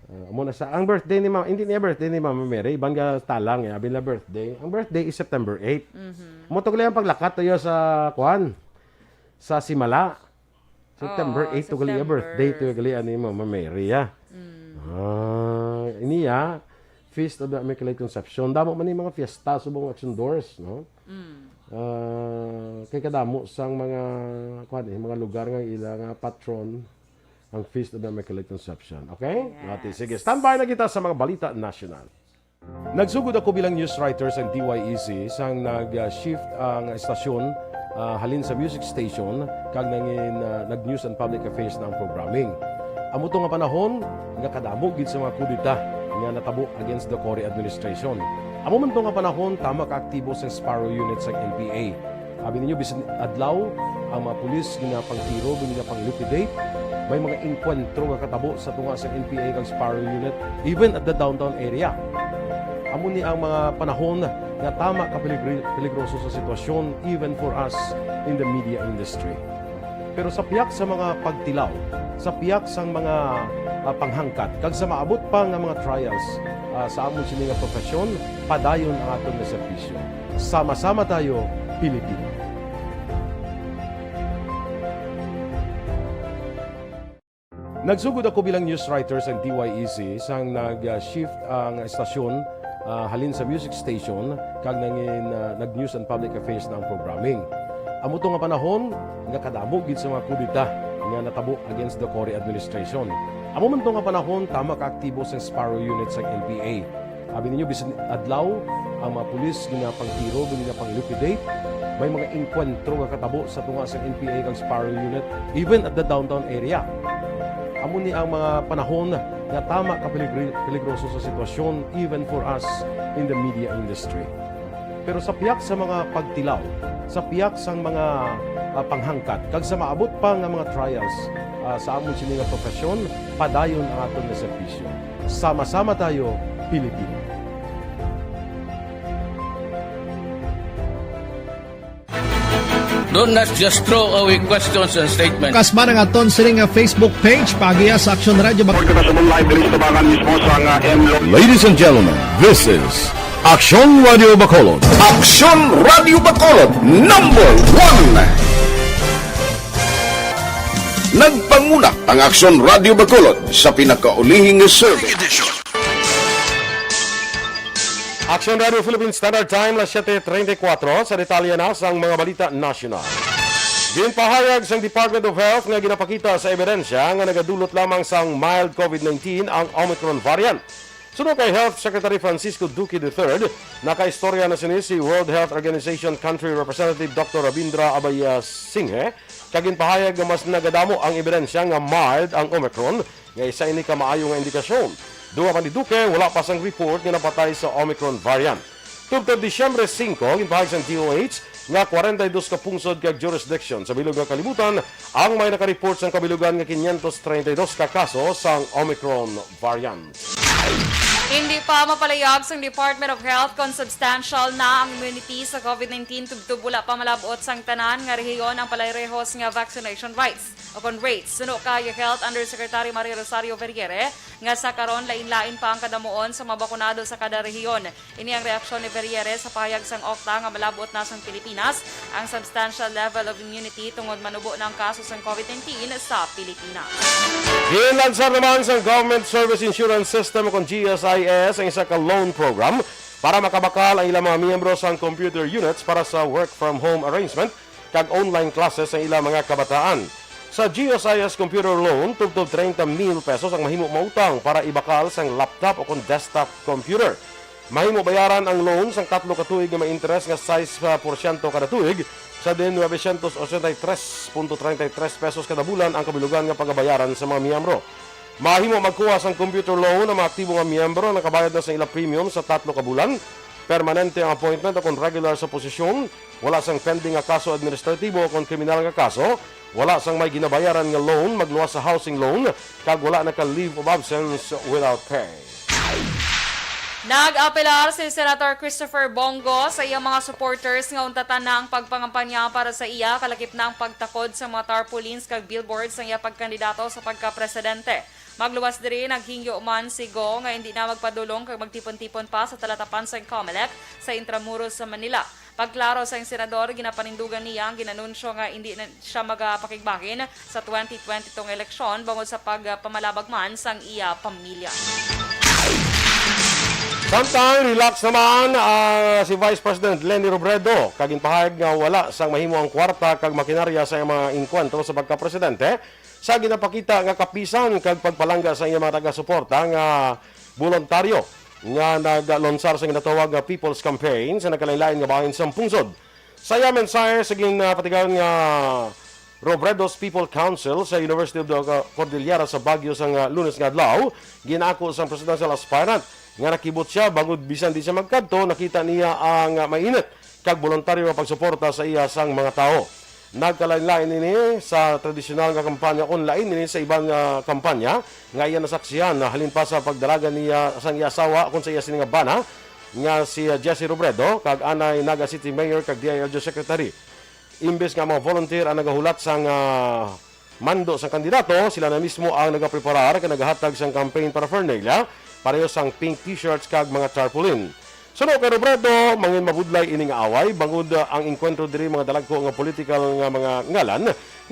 Ah, amo na sa, ang birthday ni Mama, hindi niya birthday ni Mama Mary, iban nga talang, eh, abi nila birthday. Ang birthday is September eight. Mhm. Amo to gali ang paglakat tayo sa, kuan, sa Simala. September Oo, eight to gali, ah, September. Birthday to gali ani Mama Mary, ah. Mm. Ah, ini, ah, Feast of the Immaculate Conception. Damo man ni mga fiesta subong Action Doors, no? Mm. Ah, kay kadamo sang mga, kuan, eh, mga lugar nga ila nga patron ang Feast of the Immaculate Conception. Okay? Yes. Ate, sige, standby na kita sa mga balita national. Nagsugod ako bilang news writer sang D Y E C sang nag-shift ang estasyon, ah, halin sa music station kag nangin, ah, nag-news and public affairs na ang programming. Amo to nga panahon nga kadamo gid sa mga kudeta nga natabo against the Cory administration. Amo man to nga panahon tama ka aktibo sang Sparrow Unit sang N P A. Abi ninyo, bisan adlaw, ang mga pulis ginapangtiro, ginapang-liquidate. May mga engkwentro nga katabo sa tunga sa N P A kag Sparrow Unit, even at the downtown area. Amo ni ang mga panahon nga tama ka peligri-, peligroso sa sitwasyon, even for us in the media industry. Pero sa pihak sa mga pagtilaw, sa pihak sang mga, ah, panghangkat, kag sa maabot pa nga mga trials, ah, sa amon sini nga profesyon, padayon ang aton nga serbisyo. Sama-sama tayo, Pilipino. Nagsugod ako bilang news writer sang D Y E C sang nag-shift ang estasyon, ah, halin sa music station kag nangin, ah, nag-news and public affairs na ang programming. Amo to nga panahon nga kadamo gid sa mga kudeta nga natabo against the Cory administration. Amo man to nga panahon tama ka aktibo sang Sparrow Unit sang N P A. Abi ninyo, bisan adlaw, ang mga pulis ginapangtiro, ginapang-liquidate. May mga engkwentro nga katabo sa tunga sa N P A kag Sparrow Unit, even at the downtown area. Amo ni ang mga panahon nga tama ka peligri-, peligroso sa sitwasyon, even for us in the media industry. Pero sa pihak sa mga pagtilaw, sa pihak sang mga, ah, panghangkat, kag sa maabot pa nga mga trials, ah, sa amon sini nga profesyon, padayon ang aton nga serbisyo. Sama-sama tayo, Pilipino. Do not just throw away questions and statements. Kasman ang aton sini nga Facebook page, paagiha sa Aksyon Radio Bacolod. Report kita sa live diri sa tabangan mismo sa nga M Lo- Ladies and gentlemen, this is Aksyon Radio Bacolod. Aksyon Radio Bacolod, number one. Nagpanguna ang Aksyon Radio Bacolod sa pinakaulihing survey. Aksyon Radio Philippine Standard Time, las siete treinta y cuatro. Sa detalye na sang mga balita nasyonal. Ginpahayag sang Department of Health nga ginapakita sa ebidensya nga nagadulot lamang sang mild COVID nineteen ang Omicron variant. Suno kay Health Secretary Francisco Duque the third, nakaistorya na sini si World Health Organization Country Representative Doctor Rabindra Abaya Singhe, kag ginpahayag nga mas nagadamo ang ebidensya nga mild ang Omicron, nga isa ini ka maayo nga indikasyon. Dugang pa ni Duque, wala pa sang report nga napatay sa Omicron variant. Tubtob Disyembre singko, ginpahayag sang D O H nga kwarenta y dos ka pungsod kag jurisdiction sa bilog nga kalibutan ang may naka-report sang kabilugan nga quinientos treinta y dos ka kaso sang Omicron variant. Hindi pa mapalayag sang Department of Health kon substantial na ang immunity sa COVID nineteen tubtob wala pa malab-ot sang tanan nga rehiyon ang palayrehos nga vaccination rights o kon rates. Suno kay Health Undersecretary Maria Rosario Vergeire, nga sa karon lain-lain pa ang kadamuon sa mga bakunado sa kada rehiyon. Ini ang reaksyon ni Vergeire sa pahayag sang OCTA nga malab-ot na sang Pilipinas ang substantial level of immunity tungod manubo na ang kaso sang COVID nineteen sa Pilipinas. Ginlansar naman sang Government Service Insurance System o kon G S I S ang isa ka loan program para makabakal ang ilang mga miyembro sang computer units para sa work from home arrangement kag online classes ang ilang mga kabataan. Sa G S I S computer loan, tubtob treinta mil pesos ang mahimo mautang para ibakal sang laptop o kon desktop computer. Mahimo bayaran ang loan sang tatlo ka tuig nga may interes nga sais porsyento kada tuig, sa diin nuebe syentos ochenta y tres punto treinta y tres pesos kada bulan ang kabilugan nga pagabayaran sa mga miyembro. Mahimo magkuha sang computer loan ang mga aktibo nga miyembro nga nakabayad na sa ila premium sa tatlo ka bulan. permanente ang appointment o kon regular sa posisyon, wala sang pending nga kaso administratibo o kon kriminal nga kaso, wala sang may ginabayaran nga loan, magluwas sa housing loan, kag wala naka-leave of absence without pay. Nag-apelar si Senator Christopher Bong Go sa iyang mga supporters nga untatan na ang pagpangampanya para sa iya, kalakip na ang pagtakod sa mga tarpaulins kag billboards sang iya pagkandidato sa pagkapresidente. Magluwas diri, naghingyo man si Go nga hindi na magpadulong kag magtipon-tipon pa sa talatapan sang Comelec sa Intramuros sa Manila. Pagklaro sang senador, ginapanindugan niya ang ginanunsyo nga hindi na siya magapakigbahin sa twenty twenty-two nga eleksyon bangod sa pagpamalabag man sang iya pamilya. Samtang relax naman ang si Vice President Leni Robredo, kag ginpahayag nga wala sang mahimo ang kwarta kag makinarya sa iyang mga engkwentro sa pagkapresidente, sa ginapakita nga kapisan kag pagpalangga sa iyang mga taga-suporta nga boluntaryo nga naglonsar sa ginatawag nga People's Campaign sa nagkalain-lain nga bahin sang pungsod. Sa iya mensahe sa ginapatigayon nga Robredo's People Council sa University of the Cordillera sa Baguio sang, ah, Lunes nga adlaw, ginaako sang presidential aspirant nga nakibot siya bangod bisan di siya magkadto, nakita niya ang, ah, mainit kag boluntaryo nga pagsuporta sa iya sang mga tawo. Nagkalain-lain ini sa tradisyonal nga kampanya, kon lain ini sa iban nga kampanya nga iya nasaksihan, na halin pa sa pagdalagan niya sang iya asawa kon sa iya sini nga bana nga si, ah, Jesse Robredo kag anay Naga City Mayor kag D I L G Secretary. Imbes nga mga volunteer ang nagahulat sang, ah, mando sang kandidato, sila na mismo ang nagapreparar kag nagahatag sang campaign paraphernalia, pareho sang pink t-shirts kag mga tarpaulin. Suno kay Robredo, mangin mabudlay ini nga away, bangod, ah, ang engkwentro diri mga dalagko nga political nga mga ngalan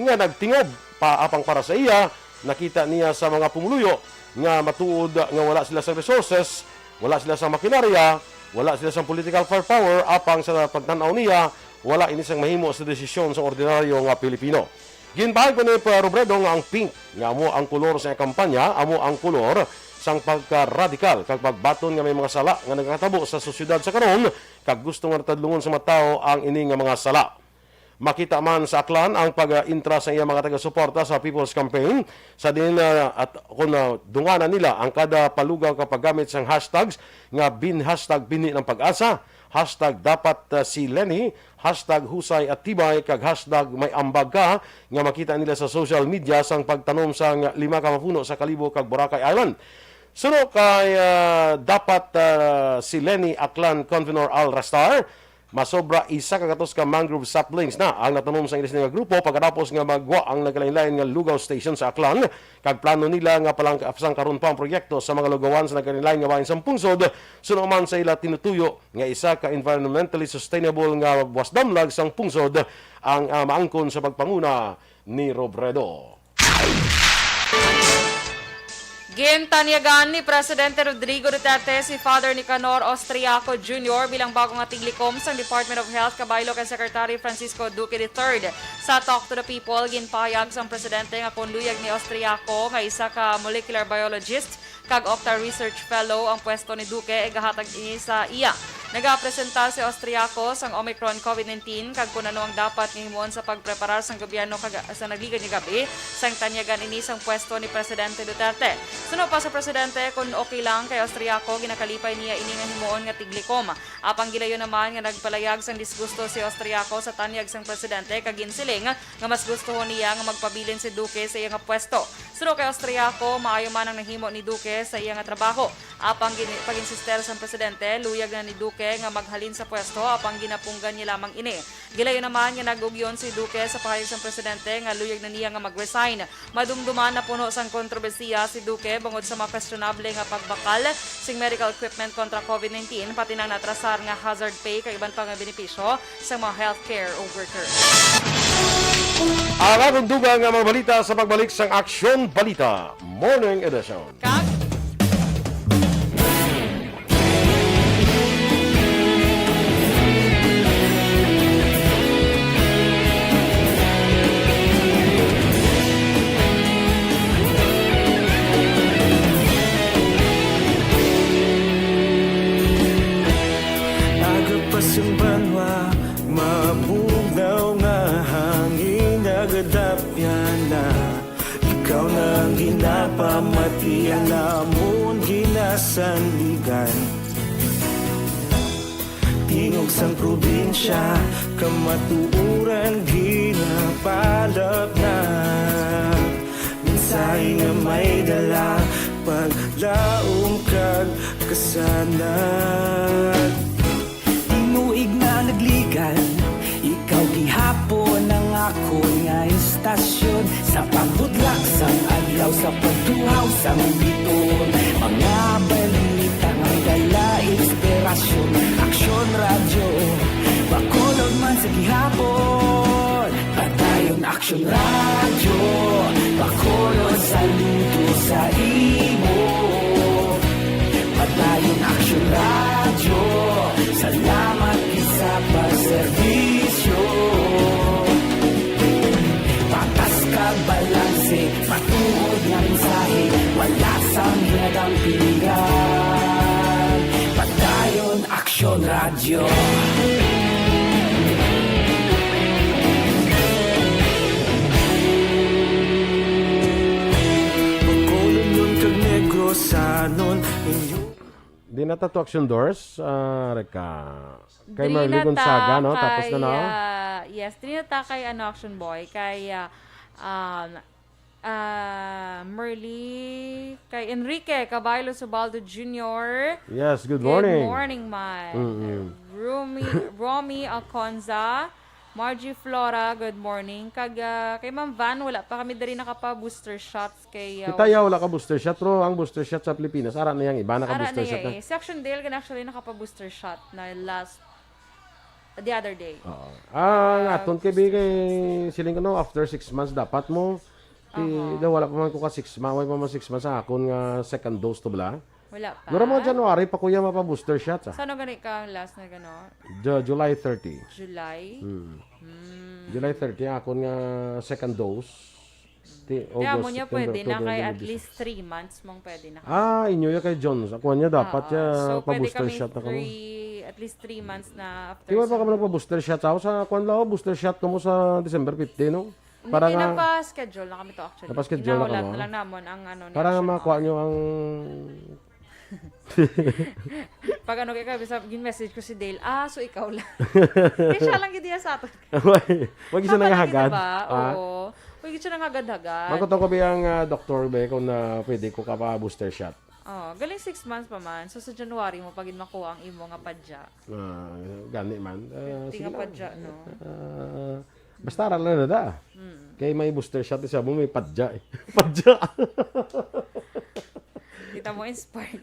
nga nagtingob pa apang para sa iya, nakita niya sa mga pumuluyo nga matuod nga wala sila sang resources, wala sila sang makinarya, wala sila sang political firepower, apang sa pagtan-aw niya, wala ini sang mahimo sa desisyon sa ordinaryo nga Pilipino. Ginpahayag pa ni Robredo nga ang pink nga amo ang kolor sa iyang kampanya, amo ang kolor sang pagka-radikal kag pagbaton nga may mga sala nga nagakatabo sa sosyedad sa karon, kag gusto nga natadlungon sa mga tawo ang ini nga mga sala. Makita man sa Aklan ang pag-intra sa iya mga taga-suporta sa People's Campaign, sa diin, ah, at kung, ah, dunganan nila ang kada palugaw ka paggamit sang hashtags nga bin hashtag Binhi ng Pag-asa, hashtag Dapat, ah, si Leni, hashtag Husay at Tibay, kag hashtag May Ambag Ka, nga makita nila sa social media sang pagtanom sang lima ka mapuno sa Kalibo kag Boracay Island. Suno kay, ah, Dapat, ah, si Leni, Aklan Convenor Al Rastar, masobra isa ka gatos ka mangrove saplings na ang natanom sa inis nga grupo pagkatapos nga magwa ang nagkalain-lain nga lugaw station sa Aklan, kag plano nila nga palang-, pasangkaron pa ang proyekto sa mga lugawan sa nagkalain-lain nga bahin sang pungsod, suno man sa ila tinutuyo nga isa ka environmentally sustainable nga buwas damlag sang pungsod ang, ah, maangkon sa pagpanguna ni Robredo. Gintanyagan ni Presidente Rodrigo Duterte si Father Nicanor Austriaco Junior bilang bago nga tiglikom sang Department of Health kabaylo kay Secretary Francisco Duque the third. Sa Talk to the People, ginpahayag sang presidente nga kon luyag ni Austriaco nga isa ka molecular biologist kag Octa Research Fellow ang pwesto ni Duque, igahatag ini sa iya. Nagapresenta si Austriaco sang Omicron COVID nineteen kag kon ano ang dapat nga himuon sa pagpreparar sang gobyerno kag sa nagligad nga gab-i, sang tanyagan ini sang pwesto ni Presidente Duterte. Suno pa sa presidente, kon okay lang kay Austriaco, ginakalipay niya ini nga himuon nga tiglikom. Apang gilayon naman nga nagpalayag sang disgusto si Austriaco sa tanyag sang presidente kag ginsiling nga mas gustuhon niya nga magpabilin si Duque sa iya nga pwesto. Suno kay Austriaco, maayo man ang nahimo ni Duque sa iya nga trabaho. Apang gin-, pag-insister sang presidente, luyag na ni Duque nga maghalin sa pwesto, apang ginapunggan niya lamang ini. Gilayon naman nga nag-ugyon si Duque sa pahayag sang presidente nga luyag na niya nga mag-resign. Madumduman napuno sang kontrobersiya si Duque bangod sa mga questionable nga pagbakal sing medical equipment kontra COVID nineteen, pati nang naatrasar nga hazard pay kag iban pa nga benepisyo sa mga healthcare worker. Ang aton dugang nga mga balita sa pagbalik sang Aksyon Balita Morning Edition. Kag Agapas ang banwa, mabugnaw nga hangin, nagadapyan na. Ikaw na ang ginapamati, ang amon ginasandigan. Tingog sang probinsya, kamatuoran ginapalapnag. Mensahe nga may dala, paglaom kag kasanag. Tinuig na nagligan, ikaw gihapon ang akon nga istasyon. Sa pagbudlak sang adlaw, sa pagtuhaw sang biton, mga balita nga dala inspirasyon. Aksyon Radyo, Bacolod man sa gihapon. Padayon Aksyon Radyo, Bacolod, saludo sa imo. Padayon Aksyon Radyo, salamat gid sa pagserbisyo. Patas kag balanse, matuod nga mensahe, wala sang hinadang piligan. Padayon Aksyon Radyo. Bacolod kag Negros, sanon inyo. Di na ta to Action Doors, ah, Reka. Kay Diri Marley na ta Gonzaga, no? Tapos na, kay, no? Ah, yes, diri na ta kay, ano, Action Boy, kay, ah, um, ah, Merly, kay Enrique Caballo Subaldo Junior. Yes, good Good morning. morning, man. Mm-mm. Romy, Romy Alconza, Margie Flora, good morning. Kag, ah, kay Ma'am Van, wala pa kami diri nakapa-booster shots kay, ah, Kita ya, wala ka booster shot, pero ang booster shot sa Pilipinas, ara na yang iba naka-booster shot na. Ara na ya eh. Si Action Dale gani actually nakapa-booster shot na last, the other day. Oo. Ah, ang Ah, aton kay booster Bigay, shots na siya. Siling ko, no, after six months dapat mo. Ti, Aha. daw wala pa man ko ka six months, wala pa man six months ang akon nga second dose to bala. Wala pa? Nura mga January pa, kuya, mapa-booster shot, ah. Saan gani ka ang last na gano? Ju-, July thirty. July? Hmm. Hmm. July thirty, ang akon nga second dose. Ti, Kaya mo August, niya September, pwede na October, kay at November, least December. Three months mong pwede na. Ah, inyo ya kay Jones. Ako niya dapat Oo. ya So, pwede pa-booster kami shot na kamo. Three, at least three months na after Di ba pa sa kamo nagpa-booster shot? Ako sa kwan lang, oh, booster shot kamo sa December fifteen, no? Hindi, Para kay nga nagpa-schedule na kami to actually. Nagpa-schedule na Ginahulat kamo? na lang namon ang ano ni Para nga Action makuha Hour. nyo ang Pag ano kay, kay, bisa, gin-message ko si Dale, "Ah, so ikaw lang." Kaya siya lang gid iya sa aton. Wag, wag siya Kapal lagi, nangahagad. diba? Ah. Oo. Wag siya nangagad-hagad. Magkutong ko ba yung, ah, doktor ba kung na pwede ko ka pa booster shot? Oh, galing six months pa man. So sa January mo pa gid makuha ang imo nga padya. Ah, gani man. Ah, Fifty sige nga lang. padya, no? Ah, basta aral na na da. Mm. Kay may booster shot, isa mo may padya eh. Padya. Kita mo, inspired.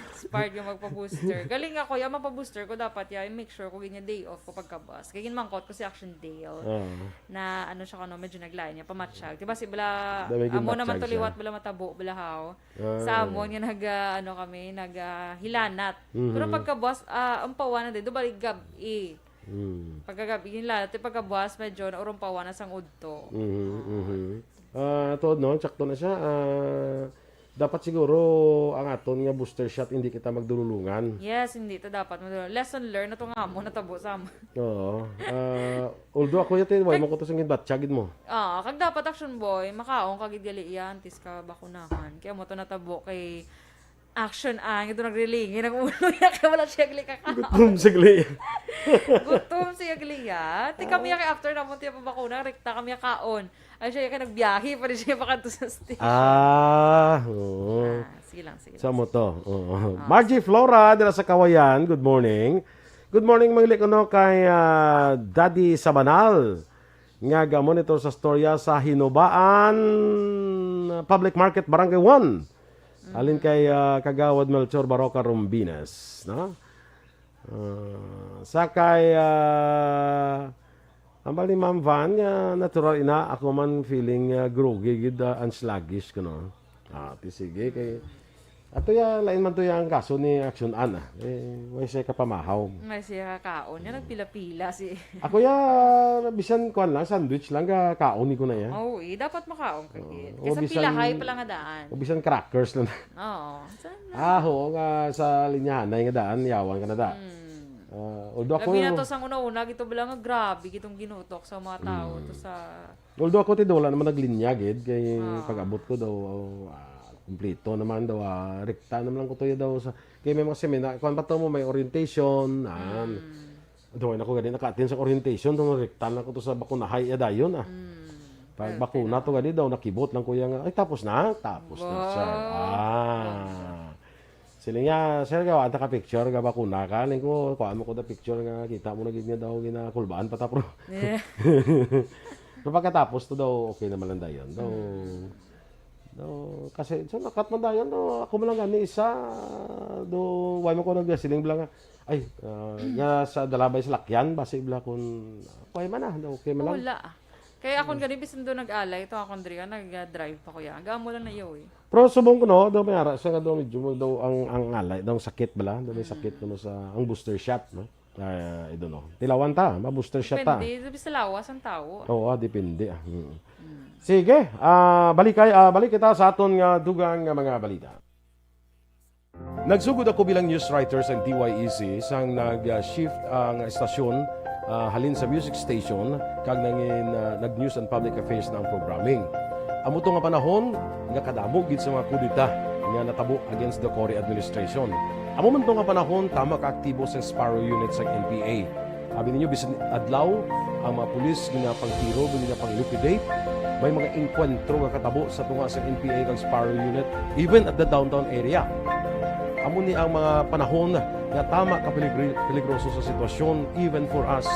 Inspired nga magpa-booster. Galing ako, yung magpa-booster ko, dapat ya, make sure ko gid nga day off ko pagkabas. Kaya ginmangkot ko si Action Dale Oo. na ano siya, kano, medyo naglain niya, pamatsyag. Diba si bala, Dami amo naman ginmatsyag to siya. liwat, bala matabo, bala haw. Ah. Sa amon nga nag, ah, ano kami, nag, ah, hilanat. Mhm. Pero pagkabas, ah, ang pawanan din, do balik gab-i. Mm. Pagkagabi, yun lang. Ito pagkabuas, medyo naurumpawan na sang udto. Mhm, mhm. Ah, tuod, no? Sakto na siya. Ah, dapat siguro ang aton nga booster shot, hindi kita magdululungan. Yes, hindi ta dapat madulungan. Lesson learned na to nga mo, natabo sa amon. Oo. Ah, although ako yun, why Kag- mo ko to sa ginbatsyagid mo? Ah, kag dapat, Action Boy, makaon ka gid gali iya antes ka bakunahan. Kaya mo to natabo kay Action, ah, ito nagrilingi, nag-ulo niya, kaya wala siya gali kakaon. Gutom sa gali. Gutom siya gali, ah. Ti kami, ah, kay after namon, ti pabakuna, rekta kami kaon. Ay, siya kay nagbiyahe, pa rin siya makadto sa station. Ah, oo. Ah, sige lang, sige lang. Sa mo to. Oo. Ah. Margie Flora, dira sa Kawayan, good morning. Good morning, Mangli, kuno kay, ah, Daddy Sabanal. Nga ga-monitor sa storya sa Hinubaan Public Market, Barangay one. Alin kay, ah, Kagawad Melchor Baroca Rombinas, no? Ah, sa kay, ah, ambal ni Ma'am Van, nga natural ina, ako man feeling, ah, groggy gid, ah, and sluggish ko, no? Ah, ti sige, kay ato ya, lain man to ya ang kaso ni Action Ann, ah. Eh, way siya kapamahaw. May siya kakaon. Yan, nagpila-pila si Ako ya, bisan kuan lang, sandwich lang, ka, kaon ni ko na ya. Oo, eh, dapat makaon ka, Oo. gid. O Kaysa bisan, pilahay pa lang nga daan. o bisan crackers lang. Oo. Saan na? Ah, oo nga, sa linyahanay nga daan, yawan ka na da. Mm. Ah, although ako Labi na to sang una-una, gito bala nga grabe, gitong ginutok sa mga tao Mm. to sa Although ako, ti, wala naman naglinya, gid, kay Ah. pag-abot ko daw, oh, ah, Kumplito naman daw, ah, rekta naman lang ko to ya daw sa, kay may mga seminar, kuwan pa to mo, may orientation, ah. Mm. Daw, ako gani naka-attend sa orientation, daw, rekta na ko to sa bakunahay, ya dayon, ah. Mm. Pag Pwerte bakuna na. To gani daw, nakibot lang ko ya nga, "Ay, tapos na? Tapos na, sir." Wow. Ah. Sila niya, "Sir, gawa ta ka picture, ga bakuna ka." Ning ko, kuha mo ko da picture nga, kita mo na gid nga daw, ginakulbaan pa ta, pro. Yeah. Pero pagkatapos to daw, okay naman lang dayon. Daw, Mm. daw, kasi, so, nakat man dayon, daw, ako man lang gani isa, daw, why mo ko nag-wrestling bala nga, ay, ah, nga sa dalabay sa lakyan, basi bala kun, okay man na, daw, okay man lang. Wala. Kaya akon Mm. gani, bisan daw nag-alay, ito akon diri, ah, nag-drive pa ko ya. Gamo lang na iyo, eh. Pero subong ko, no, daw may ara siya nga daw medyo daw ang, ang alay, daw sakit bala, daw may Mm. sakit kuno sa, ang booster shot, no? Ah, I don't know. Tilawan ta, ma-booster shot ta. Depende, sabi sa lawas ang tao. Oo, ah, depende, ah. Mm. Mm. Sige, ah, balik kay, ah, balik kita sa aton nga dugang nga mga balita. Nagsugod ako bilang news writer sa D Y E C sang nag-shift ang estasyon, ah, halin sa music station kag nangin, ah, nag-news and public affairs na ang programming. Amo to nga panahon nga kadamo gid sa mga kudeta nga natabo against the Cory administration. Amo man to nga panahon tama ka aktibo sang Sparrow Unit sang N P A. Abi ninyo, bisan adlaw, ang mga pulis ginapangtiro, ginapang-liquidate. May mga engkwentro nga katabo sa tunga sa N P A kag Sparrow Unit, even at the downtown area. Amo ni ang mga panahon nga tama ka peligri-, peligroso sa sitwasyon, even for us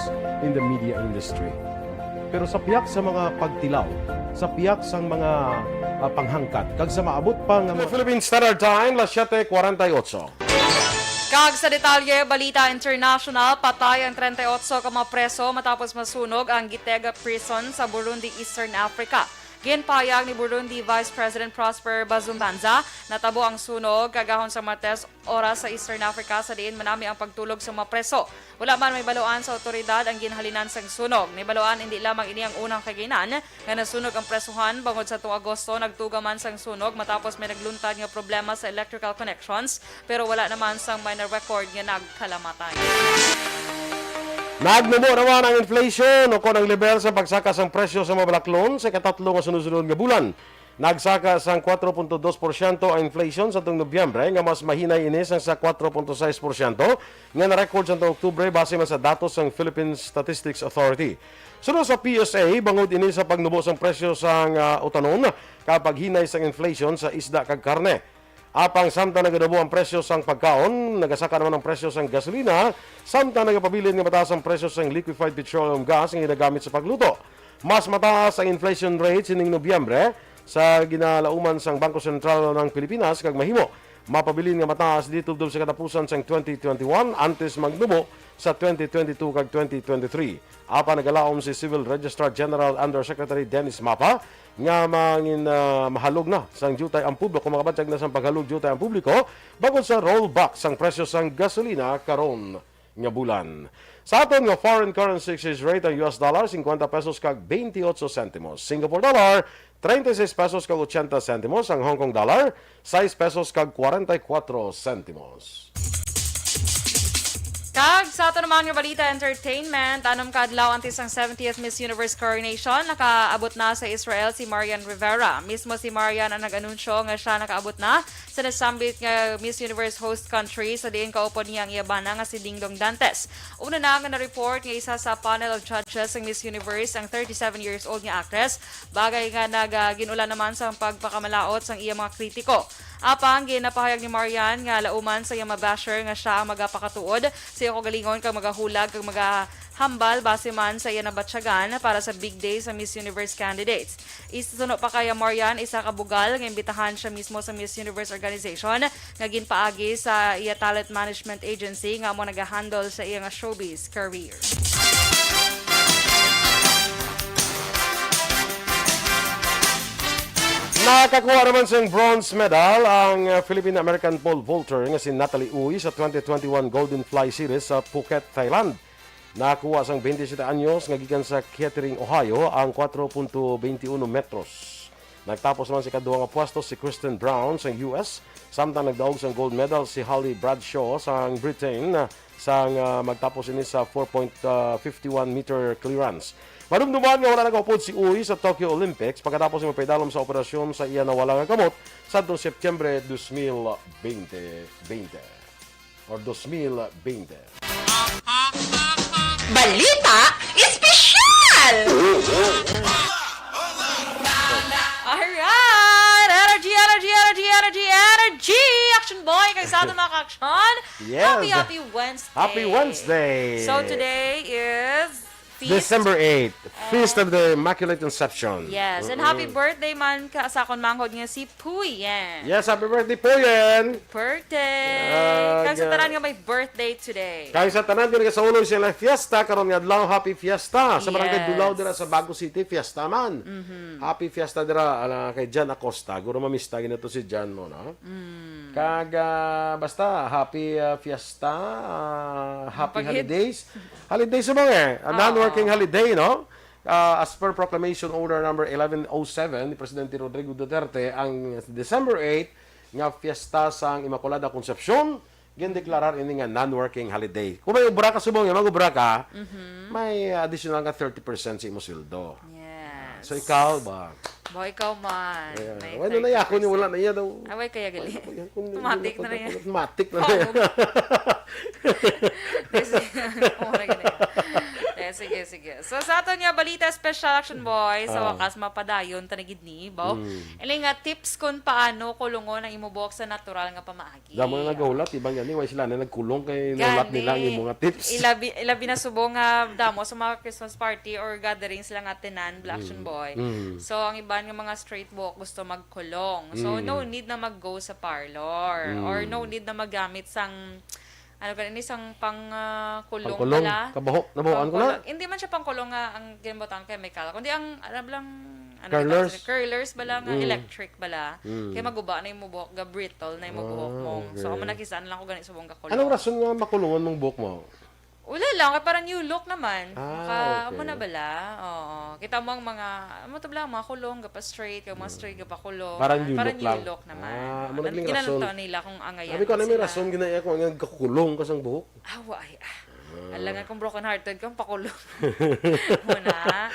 in the media industry. Pero sa pihak sa mga pagtilaw, sa pihak sang mga, ah, panghangkat, kag sa maabot pa nga mga Philippine Standard Time, las siete cuarenta y ocho. Kag sa detalye, balita international, patay ang treinta y ocho ka mga preso matapos masunog ang Gitega Prison sa Burundi, Eastern Africa. Ginpahayag ni Burundi Vice President Prosper Bazumbanza, natabo ang sunog kagahon sa Martes oras sa Eastern Africa, sa diin manami ang pagtulog sa mga preso. Wala man may baluan sa awtoridad ang ginhalinan sang sunog. Nibaluan indi lamang ini ang unang kaginan nga nasunog ang presohan, bangod sa tuong Agosto, nagtuga man sang sunog matapos may nagluntad nga problema sa electrical connections, pero wala naman sang minor record nga nagkalamatan. Nagnubo naman ang inflation, o kon ang level sa pagsaka sang presyo sa mga balaklon sa ikatatlo nga sunod-sunod nga bulan. Nagsaka sang kuwatro punto dos porsyento ang inflation sa tuong Nobyembre, nga mas mahinay ini sang sa kuwatro punto sais porsyento nga na-record sa tuong Oktubre, base man sa datos sang Philippine Statistics Authority. Suno sa P S A, bangod ini sa pagnubo sang presyo sang, ah, utanon, kag paghinay sang inflation sa isda kag karne. Apang samtang naganubo ang presyo sang pagkaon, nagasaka naman ang presyo sang gasolina, samtang nagapabilin nga mataas ang presyo sang liquefied petroleum gas nga ginagamit sa pagluto. Mas mataas ang inflation rate sining Nobyembre sa ginalauman sang Bangko Sentral ng Pilipinas, kag mahimo mapabilin nga mataas dito tubtob sa katapusan sang twenty twenty-one, antes magnubo sa twenty twenty-two kag twenty twenty-three. Apan nagalaom si Civil Registrar General Undersecretary Dennis Mapa nga mangin, ah, mahalog na sang diyutay ang publiko, makabatyag na sang paghalog diyutay ang publiko bangod sa rollback sang presyo sang gasolina karon nga bulan. Sa aton nga foreign currency exchange rate, ang U S dollar, cincuenta pesos kag veintiocho centimos. Singapore dollar, treinta y seis pesos kag ochenta centimos. Ang Hong Kong dollar, sais pesos kag cuarenta y cuatro centimos. Kag sa ato naman nga balita, entertainment, anom ka adlaw antes ang seventieth Miss Universe coronation, nakaabot na sa Israel si Marian Rivera. Mismo si Marian ang nag-anunsyo nga siya nakaabot na sa nasambit nga Miss Universe host country, sa diin kaupod niya ang iya bana nga si Dingdong Dantes. Una na nga na-report nga isa sa panel of judges sang Miss Universe ang thirty-seven years old nga actress, bagay nga nag, ah, gin-ulan naman sa pagpakamalaot sang iya mga kritiko. Apang ginapahayag ni Marian nga lauman sa iyang mga basher nga siya ang magapakatuod sa iya kaugalingon kag magahulag kag magahambal base man sa iya nabatyagan para sa big day sa Miss Universe candidates. Isuno pa kay Marian, isa ka bugal nga imbitahan siya mismo sa Miss Universe organization nga ginpaagi sa iya talent management agency nga amo nagahandle sa iya nga showbiz career. Nakakuha naman sang bronze medal ang, uh, Philippine-American pole vaulter nga si Natalie Uy sa twenty twenty-one Golden Fly Series sa Phuket, Thailand. Nakakuha sang twenty-seven anyos nga gikan sa Kettering, Ohio, ang kuwatro punto twenty uno metros. Nagtapos man sa ikaduha nga pwesto si Kristen Brown sang U S, samtang nagdaog sang gold medal si Holly Bradshaw sang Britain, sang, ah, magtapos ini sa four point fifty one meter clearance. Madumduman nga wala nagahupod si Uy sa Tokyo Olympics pagkatapos nga mapaidalom sa operasyon sa iya nawala nga kamot sadtong Septyembre dos mil bente, bente or dos mil bente. Balita Espesyal! Alright! Energy, energy, energy, energy, energy! Action boy! Kay sa aton mga ka-action, Yes. Happy, happy Wednesday! Happy Wednesday! So today is feast. December eighth, Feast of the Immaculate Conception. Yes, and happy birthday man ka sa akon manghod nga si Puyen. Yes, happy birthday, Puyen! Birthday! Ah, Kag sa ga- tanan nga may birthday today. Kay sa tanan nga nagasuloy sila fiesta karon nga adlaw, happy fiesta sa Barangay Yes. Dulao dira sa Bago City, fiesta man. Happy fiesta dira ala kay Jan Acosta, guro mamista ginato si Jan mo, no? Kag ah, basta happy ah, fiesta, ah, happy Pag-hit. holidays. Holidays subong eh, a Oo. non-working holiday, no? Ah, as per Proclamation Order number eleven oh seven ni Presidente Rodrigo Duterte, ang December eight nga fiesta sang Immaculada Concepcion, gindeklarar ini nga non-working holiday. Kung may obra ka subong, mag-obra ka, may additional nga thirty percent sa imo sweldo. Yes. So ikaw ba? Boy, ikaw man. Yeah. May Wala na iya, ako ni wala na iya daw. Away kaya gali. Yan, kung Automatic na hindi yan. Automatic na Oh, yan. Sige, sige, sige. Eh, sige, sige. So, sa aton nga balita special, Action Boy, sa Ah. wakas mapadayon ta na gid ni, baw. Mm. Ini nga tips kung paano kulungon ang imo buhok sa natural nga pamaagi. Damo na naghulat, ibang gani, why sila na nagkulong kay nahulat Gani. Nila ang imo nga tips. Ilabi, ilabi na subong nga damo sa mga Christmas party or gathering sila nga tenan, Black Action Boy. Mm. So, ang iban nga mga straight buhok gusto magkulong. So, Mm. no need na mag-go sa parlor Mm. or no need na maggamit sang ano gani sang pang ah, kulong Pangkulong. Pala. Kabuhok. Nabuhokan ko na. Pangkulong. Hindi man siya pangkulong nga ang ginbutangan chemical, kundi ang ano lang ano Curlers? Tawag, curlers bala nga Mm. electric bala. Mm. Kaya maguba na yung buhok, ga brittle na yung buhok Ah, mo. So okay. amo nakisaan lang ko gani subong ka kulong. Anong rason nga makulungon mong buhok mo? Wala lang, kay parang new look naman. Ah, Maka, okay. Mo na bala? Oo. Kita mo ang mga, mo to bala, mga kulong, gapa straight, kag mga straight, gapa kulong. Parang new Parang look new lang. look naman. Ah, Oo. mo naging Ginanong rason. taon nila kung angayan Sabi ko, ano may sila. Rason gina iya kung ang kakulong ka sang buhok? Awa, ay, ah. Alam nga kung broken hearted kang pakulong. Muna.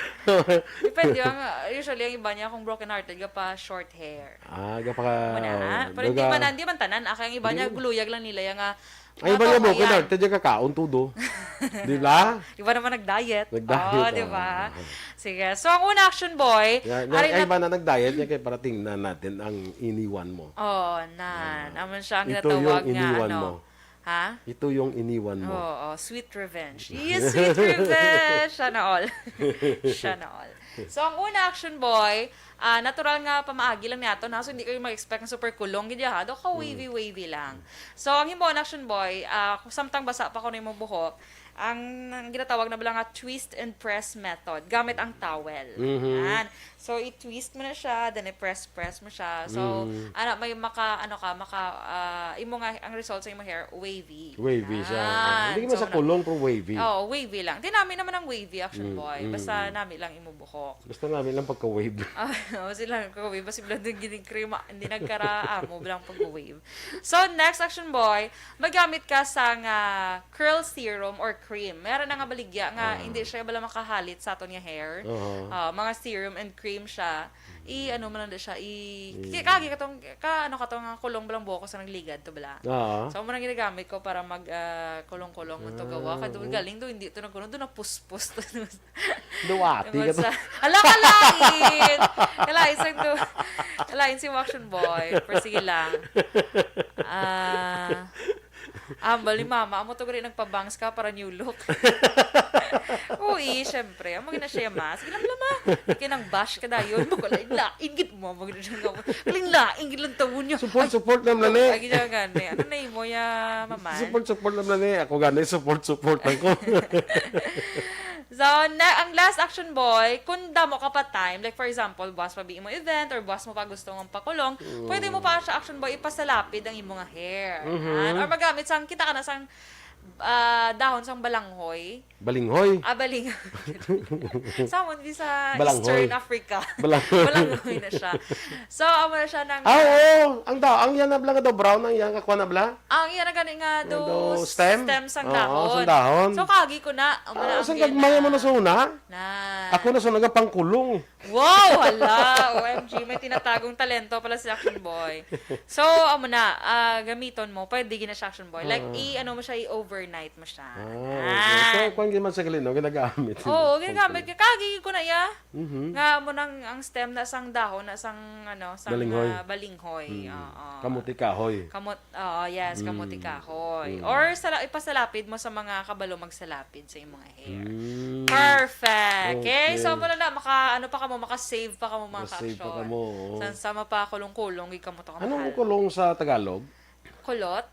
Depende ang, usually ang iba niya kung broken hearted ka pa short hair. Ah, gapaka... Muna. oh, Pero hindi duga- man, hindi man tanan. Akay ang iba niya, gluyag lang nila yung nga, Ang iba niya mga broken yan. hearted yung kakaon tudo. Di ba? Iba naman nag-diet. Nag-diet, Oh, di ba? ah. Sige. So, ang una action boy, Yan, ari yan, na, iba na nag-diet niya kaya para tingnan natin ang iniwan mo. oh, nan. Aman siya ang Ito ginatawag yung nga, iniwan ano. mo. Ha? Ito yung iniwan mo. Oo, sweet revenge. Yes, sweet revenge. Sana all. Sana all. So, ang una action boy, ah, natural nga pamaagi lang nato na. So, hindi kayo mag-expect ng super kulong gid ha. Do ka wavy-wavy lang. So, ang himuon action boy, ah, kung samtang basa pa ko nimo buhok, ang, ang ginatawag na bala nga twist and press method gamit ang towel. Mhm. Yan. So, i-twist mo na siya, then i-press-press mo siya. So, Mm. ana, may maka, ano ka, maka, ah, imo nga, ang result sa imo hair, wavy. Wavy siya. Yan. Hindi naman So, sa kulong, pero wavy. Oo, wavy lang. Di namin naman ang wavy, action Mm, boy. mm. Basta nami lang imo buhok. Basta namin lang pagka-wave. Ah, oh, sila nagka-wave. Basta sila din gining cream, ah, hindi nagkaraamo lang pag-wave. So, next action boy, magamit ka sa nga curl serum or cream. Meron na nga baligya nga Ah. hindi siya bala makahalit sa aton nga hair. Oo. Ah, mga serum and cream siya. I ano man lang siya, i Mm. kaya kagi katong ka ano katong nga kulong balang buhok sa nagligad to bala. Oo. So mo nang ginagamit ko para mag ah, kulong-kulong mo to gawa. Kay doon galing do hindi to nagkulong do napuspos to. Duwati ka to. Ala, kalain! Kalain sa to. Kalain si Action Boy. Pero sige lang. Ah, ambal ni mama, amo to gani nagpabangs ka para new look. Uy, syempre. Amo gina siya, ma. Sige lang, ma. Kinang bash ka dayon. Magkalain-lain gid mo. Amo gina siya nga. Kaling-lain gid lang tawo niya. Support, support lang, Lani. Ay, gina gani. Ano na imo ya, maman? Support, support lang, Lani. Ako gani, support, support lang ko. So, na, ang last action boy, kung damo ka pa time, like for example, buwas pa bi mo event or buwas mo pa gusto ng pakulong, pwede mo pa siya action boy ipasalapid ang imo nga hair. Mhm. Yan. Or magamit sang, kita ka na sang, ah, dahon sang balanghoy. Balinghoy. Ah, baling-, Samon di sa Balanghoy. Eastern Africa. Balanghoy. Balanghoy na siya. So, amo na siya nang Ah, oo. Ang da-, ang yan na bala nga daw brown, ang yan kakuha na bala? Ang iya na gani nga Nga do daw stem? stem sang Oo, dahon. sang dahon. So, kagi ko na, amo na Ah, ang sa gina- gagmay mo na sa una? Na. Ako na sa nagapangkulong. Wow, hala, O M G, may tinatagong talento pala si Action Boy. So, amo na, ah, gamiton mo, pwede gina siya Action Boy. Like, Oo. i-, ano mo siya, i-overnight mo siya. Ah, okay. Ah. So, kwan gyud man sa gali, no? Ginagamit. Oo, ginagamit ka. Kagi ko na iya. Mhm. Nga mo nang ang stem na sang dahon, na sang, ano, sang, Balinghoy. ah, balinghoy. Mm. Oo. Kamuti kahoy. Kamot-, oo, yes, kamuti Mm. kahoy. Mm. Or sala-, ipasalapid mo sa mga kabalo magsalapid sa imong hair. Mm. Perfect. Okay, so Okay. mo na na, maka, ano pa kamo, maka-save pa kamo, mga Maka-save pa ka-action. kamo, oo. San sama pa kulong-kulong, gid kamo to Anong kamahal. kulong sa Tagalog? Kulot?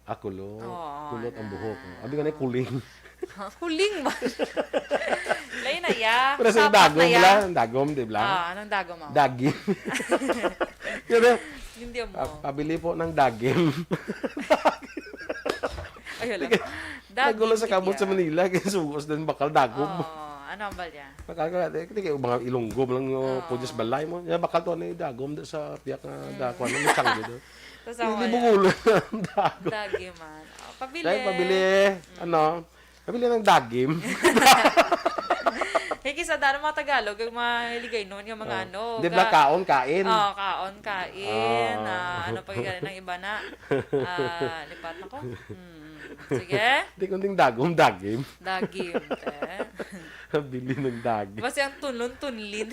Ah, kulot. Oo, Kulot ang na. buhok. Abi ka na kuling. Kuling ba? Lain na ya. Pero sa Sapat dagom na ya. bala, ang dagom, di bala? Ah, anong dagom mo? Dagim. Yun eh. Hindi mo. Ah, pabili po ng dagim. Ayun lang. Sige. Dagim Nagulo sa kabot sa kaya. Manila, kaya sugos din bakal dagom. Oo, ano ang balya? Bakal ka, di, di kayo mga Ilonggo lang yung Oo. pwede sa balay mo. Yan, bakal to, ano yung dagom doon sa piyak na Oo. dako, ano yung tiyanggo doon. Tapos Hindi ako, bungulo ang dagom. Dagim man. Oh, pabili. Dahil pabili, Mm. ano, pabili ng dagim. Hey, kisa daan ang mga Tagalog, ang mga Ligaynon, yung mga Oo. ano, Di ba, ga- kaon, kain? Oo, kaon, kain. Oo. Ah, ano pa yung ng iba na? Ah, lipat na ko. Mm. Sige. Di kundi dagom, dagim. Dagim, te. Bili ng dagim. Basta yung tunlon, tunlin.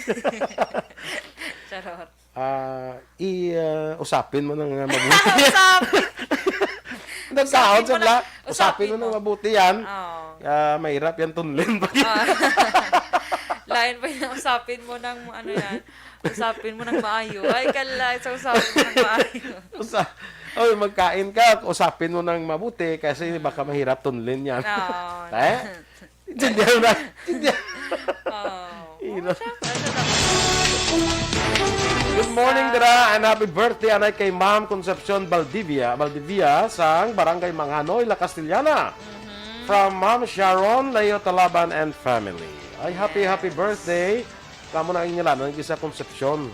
Charot. Ah, i, ah, usapin mo nang, ah, mabuti. Usapin. Nagkaon Usapin sa mo bla-, nang, usapin usapin mo mo. nang mabuti yan. Oo. Ah, mahirap yan, tunlin pa yan. Ah. Lain pa yung usapin mo ng, ano yan, usapin mo ng maayo. Ay, kalay, sa usapin mo ng maayo. Usa-, oy, magkain ka, usapin mo ng mabuti kasi baka mahirap tunlin yan. Oo. Eh? Intindihan mo na? Intindihan. Oh. Ino. Siya, ano na? Good morning, dira, and happy birthday anay kay Ma'am Concepcion Valdivia, Valdivia, sang Barangay Manghanoy, La Castellana. Mhm. From Ma'am Sharon Leo Talaban and family. Ay, happy, happy Yes. birthday. Kamo na ang ingalanan, isa Concepcion.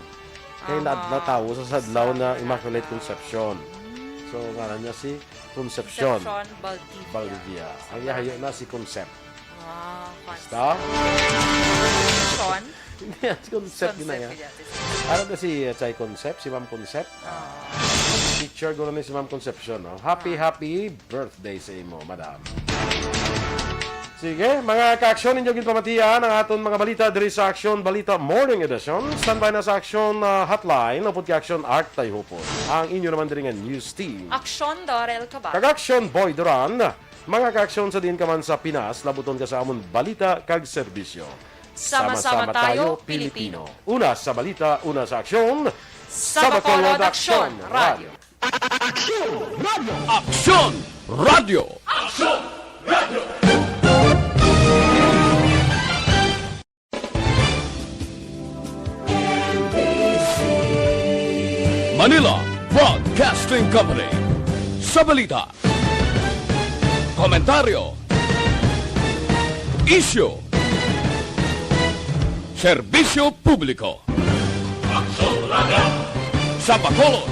Kay Aha. na-, natawo sa sadlaw na Sa Immaculate Concepcion. Mm. So, ngalan niya si Concepcion. Concepcion Valdivia. Valdivia. Ang yahayo na si Concep. Ah, Basta? Concepcion? Hindi yan, si Concep Concep yun na yan. yun. Ano na si, uh, Chay Concep? Si Ma'am Concep? Ah. Teacher ko na ni si Ma'am Concepcion, no? Happy, Ah. happy birthday sa imo, madam. Sige, mga ka-aksyon, ninyo ginpamatian ang aton mga balita diri sa Aksyon Balita Morning Edition. Standby na sa Aksyon, ah, Hotline, upod kay Aksyon Art Tayhupon. Ang inyo naman diri nga news team. Aksyon Dorel Cabal. Kag Aksyon Boy Duran. Mga ka-aksyon sa diin ka man sa Pinas, labuton ka sa amon balita kag serbisyo. Sama-sama tayo, Pilipino. Una sa balita, una sa aksyon. Sa Bacolod Aksyon Radio. Aksyon Radio. Aksyon Radio. Aksyon Radio. Manila Broadcasting Company. Sa balita, komentaryo, isyu, serbisyo publiko. Aksyon Radio. Sa Bacolod,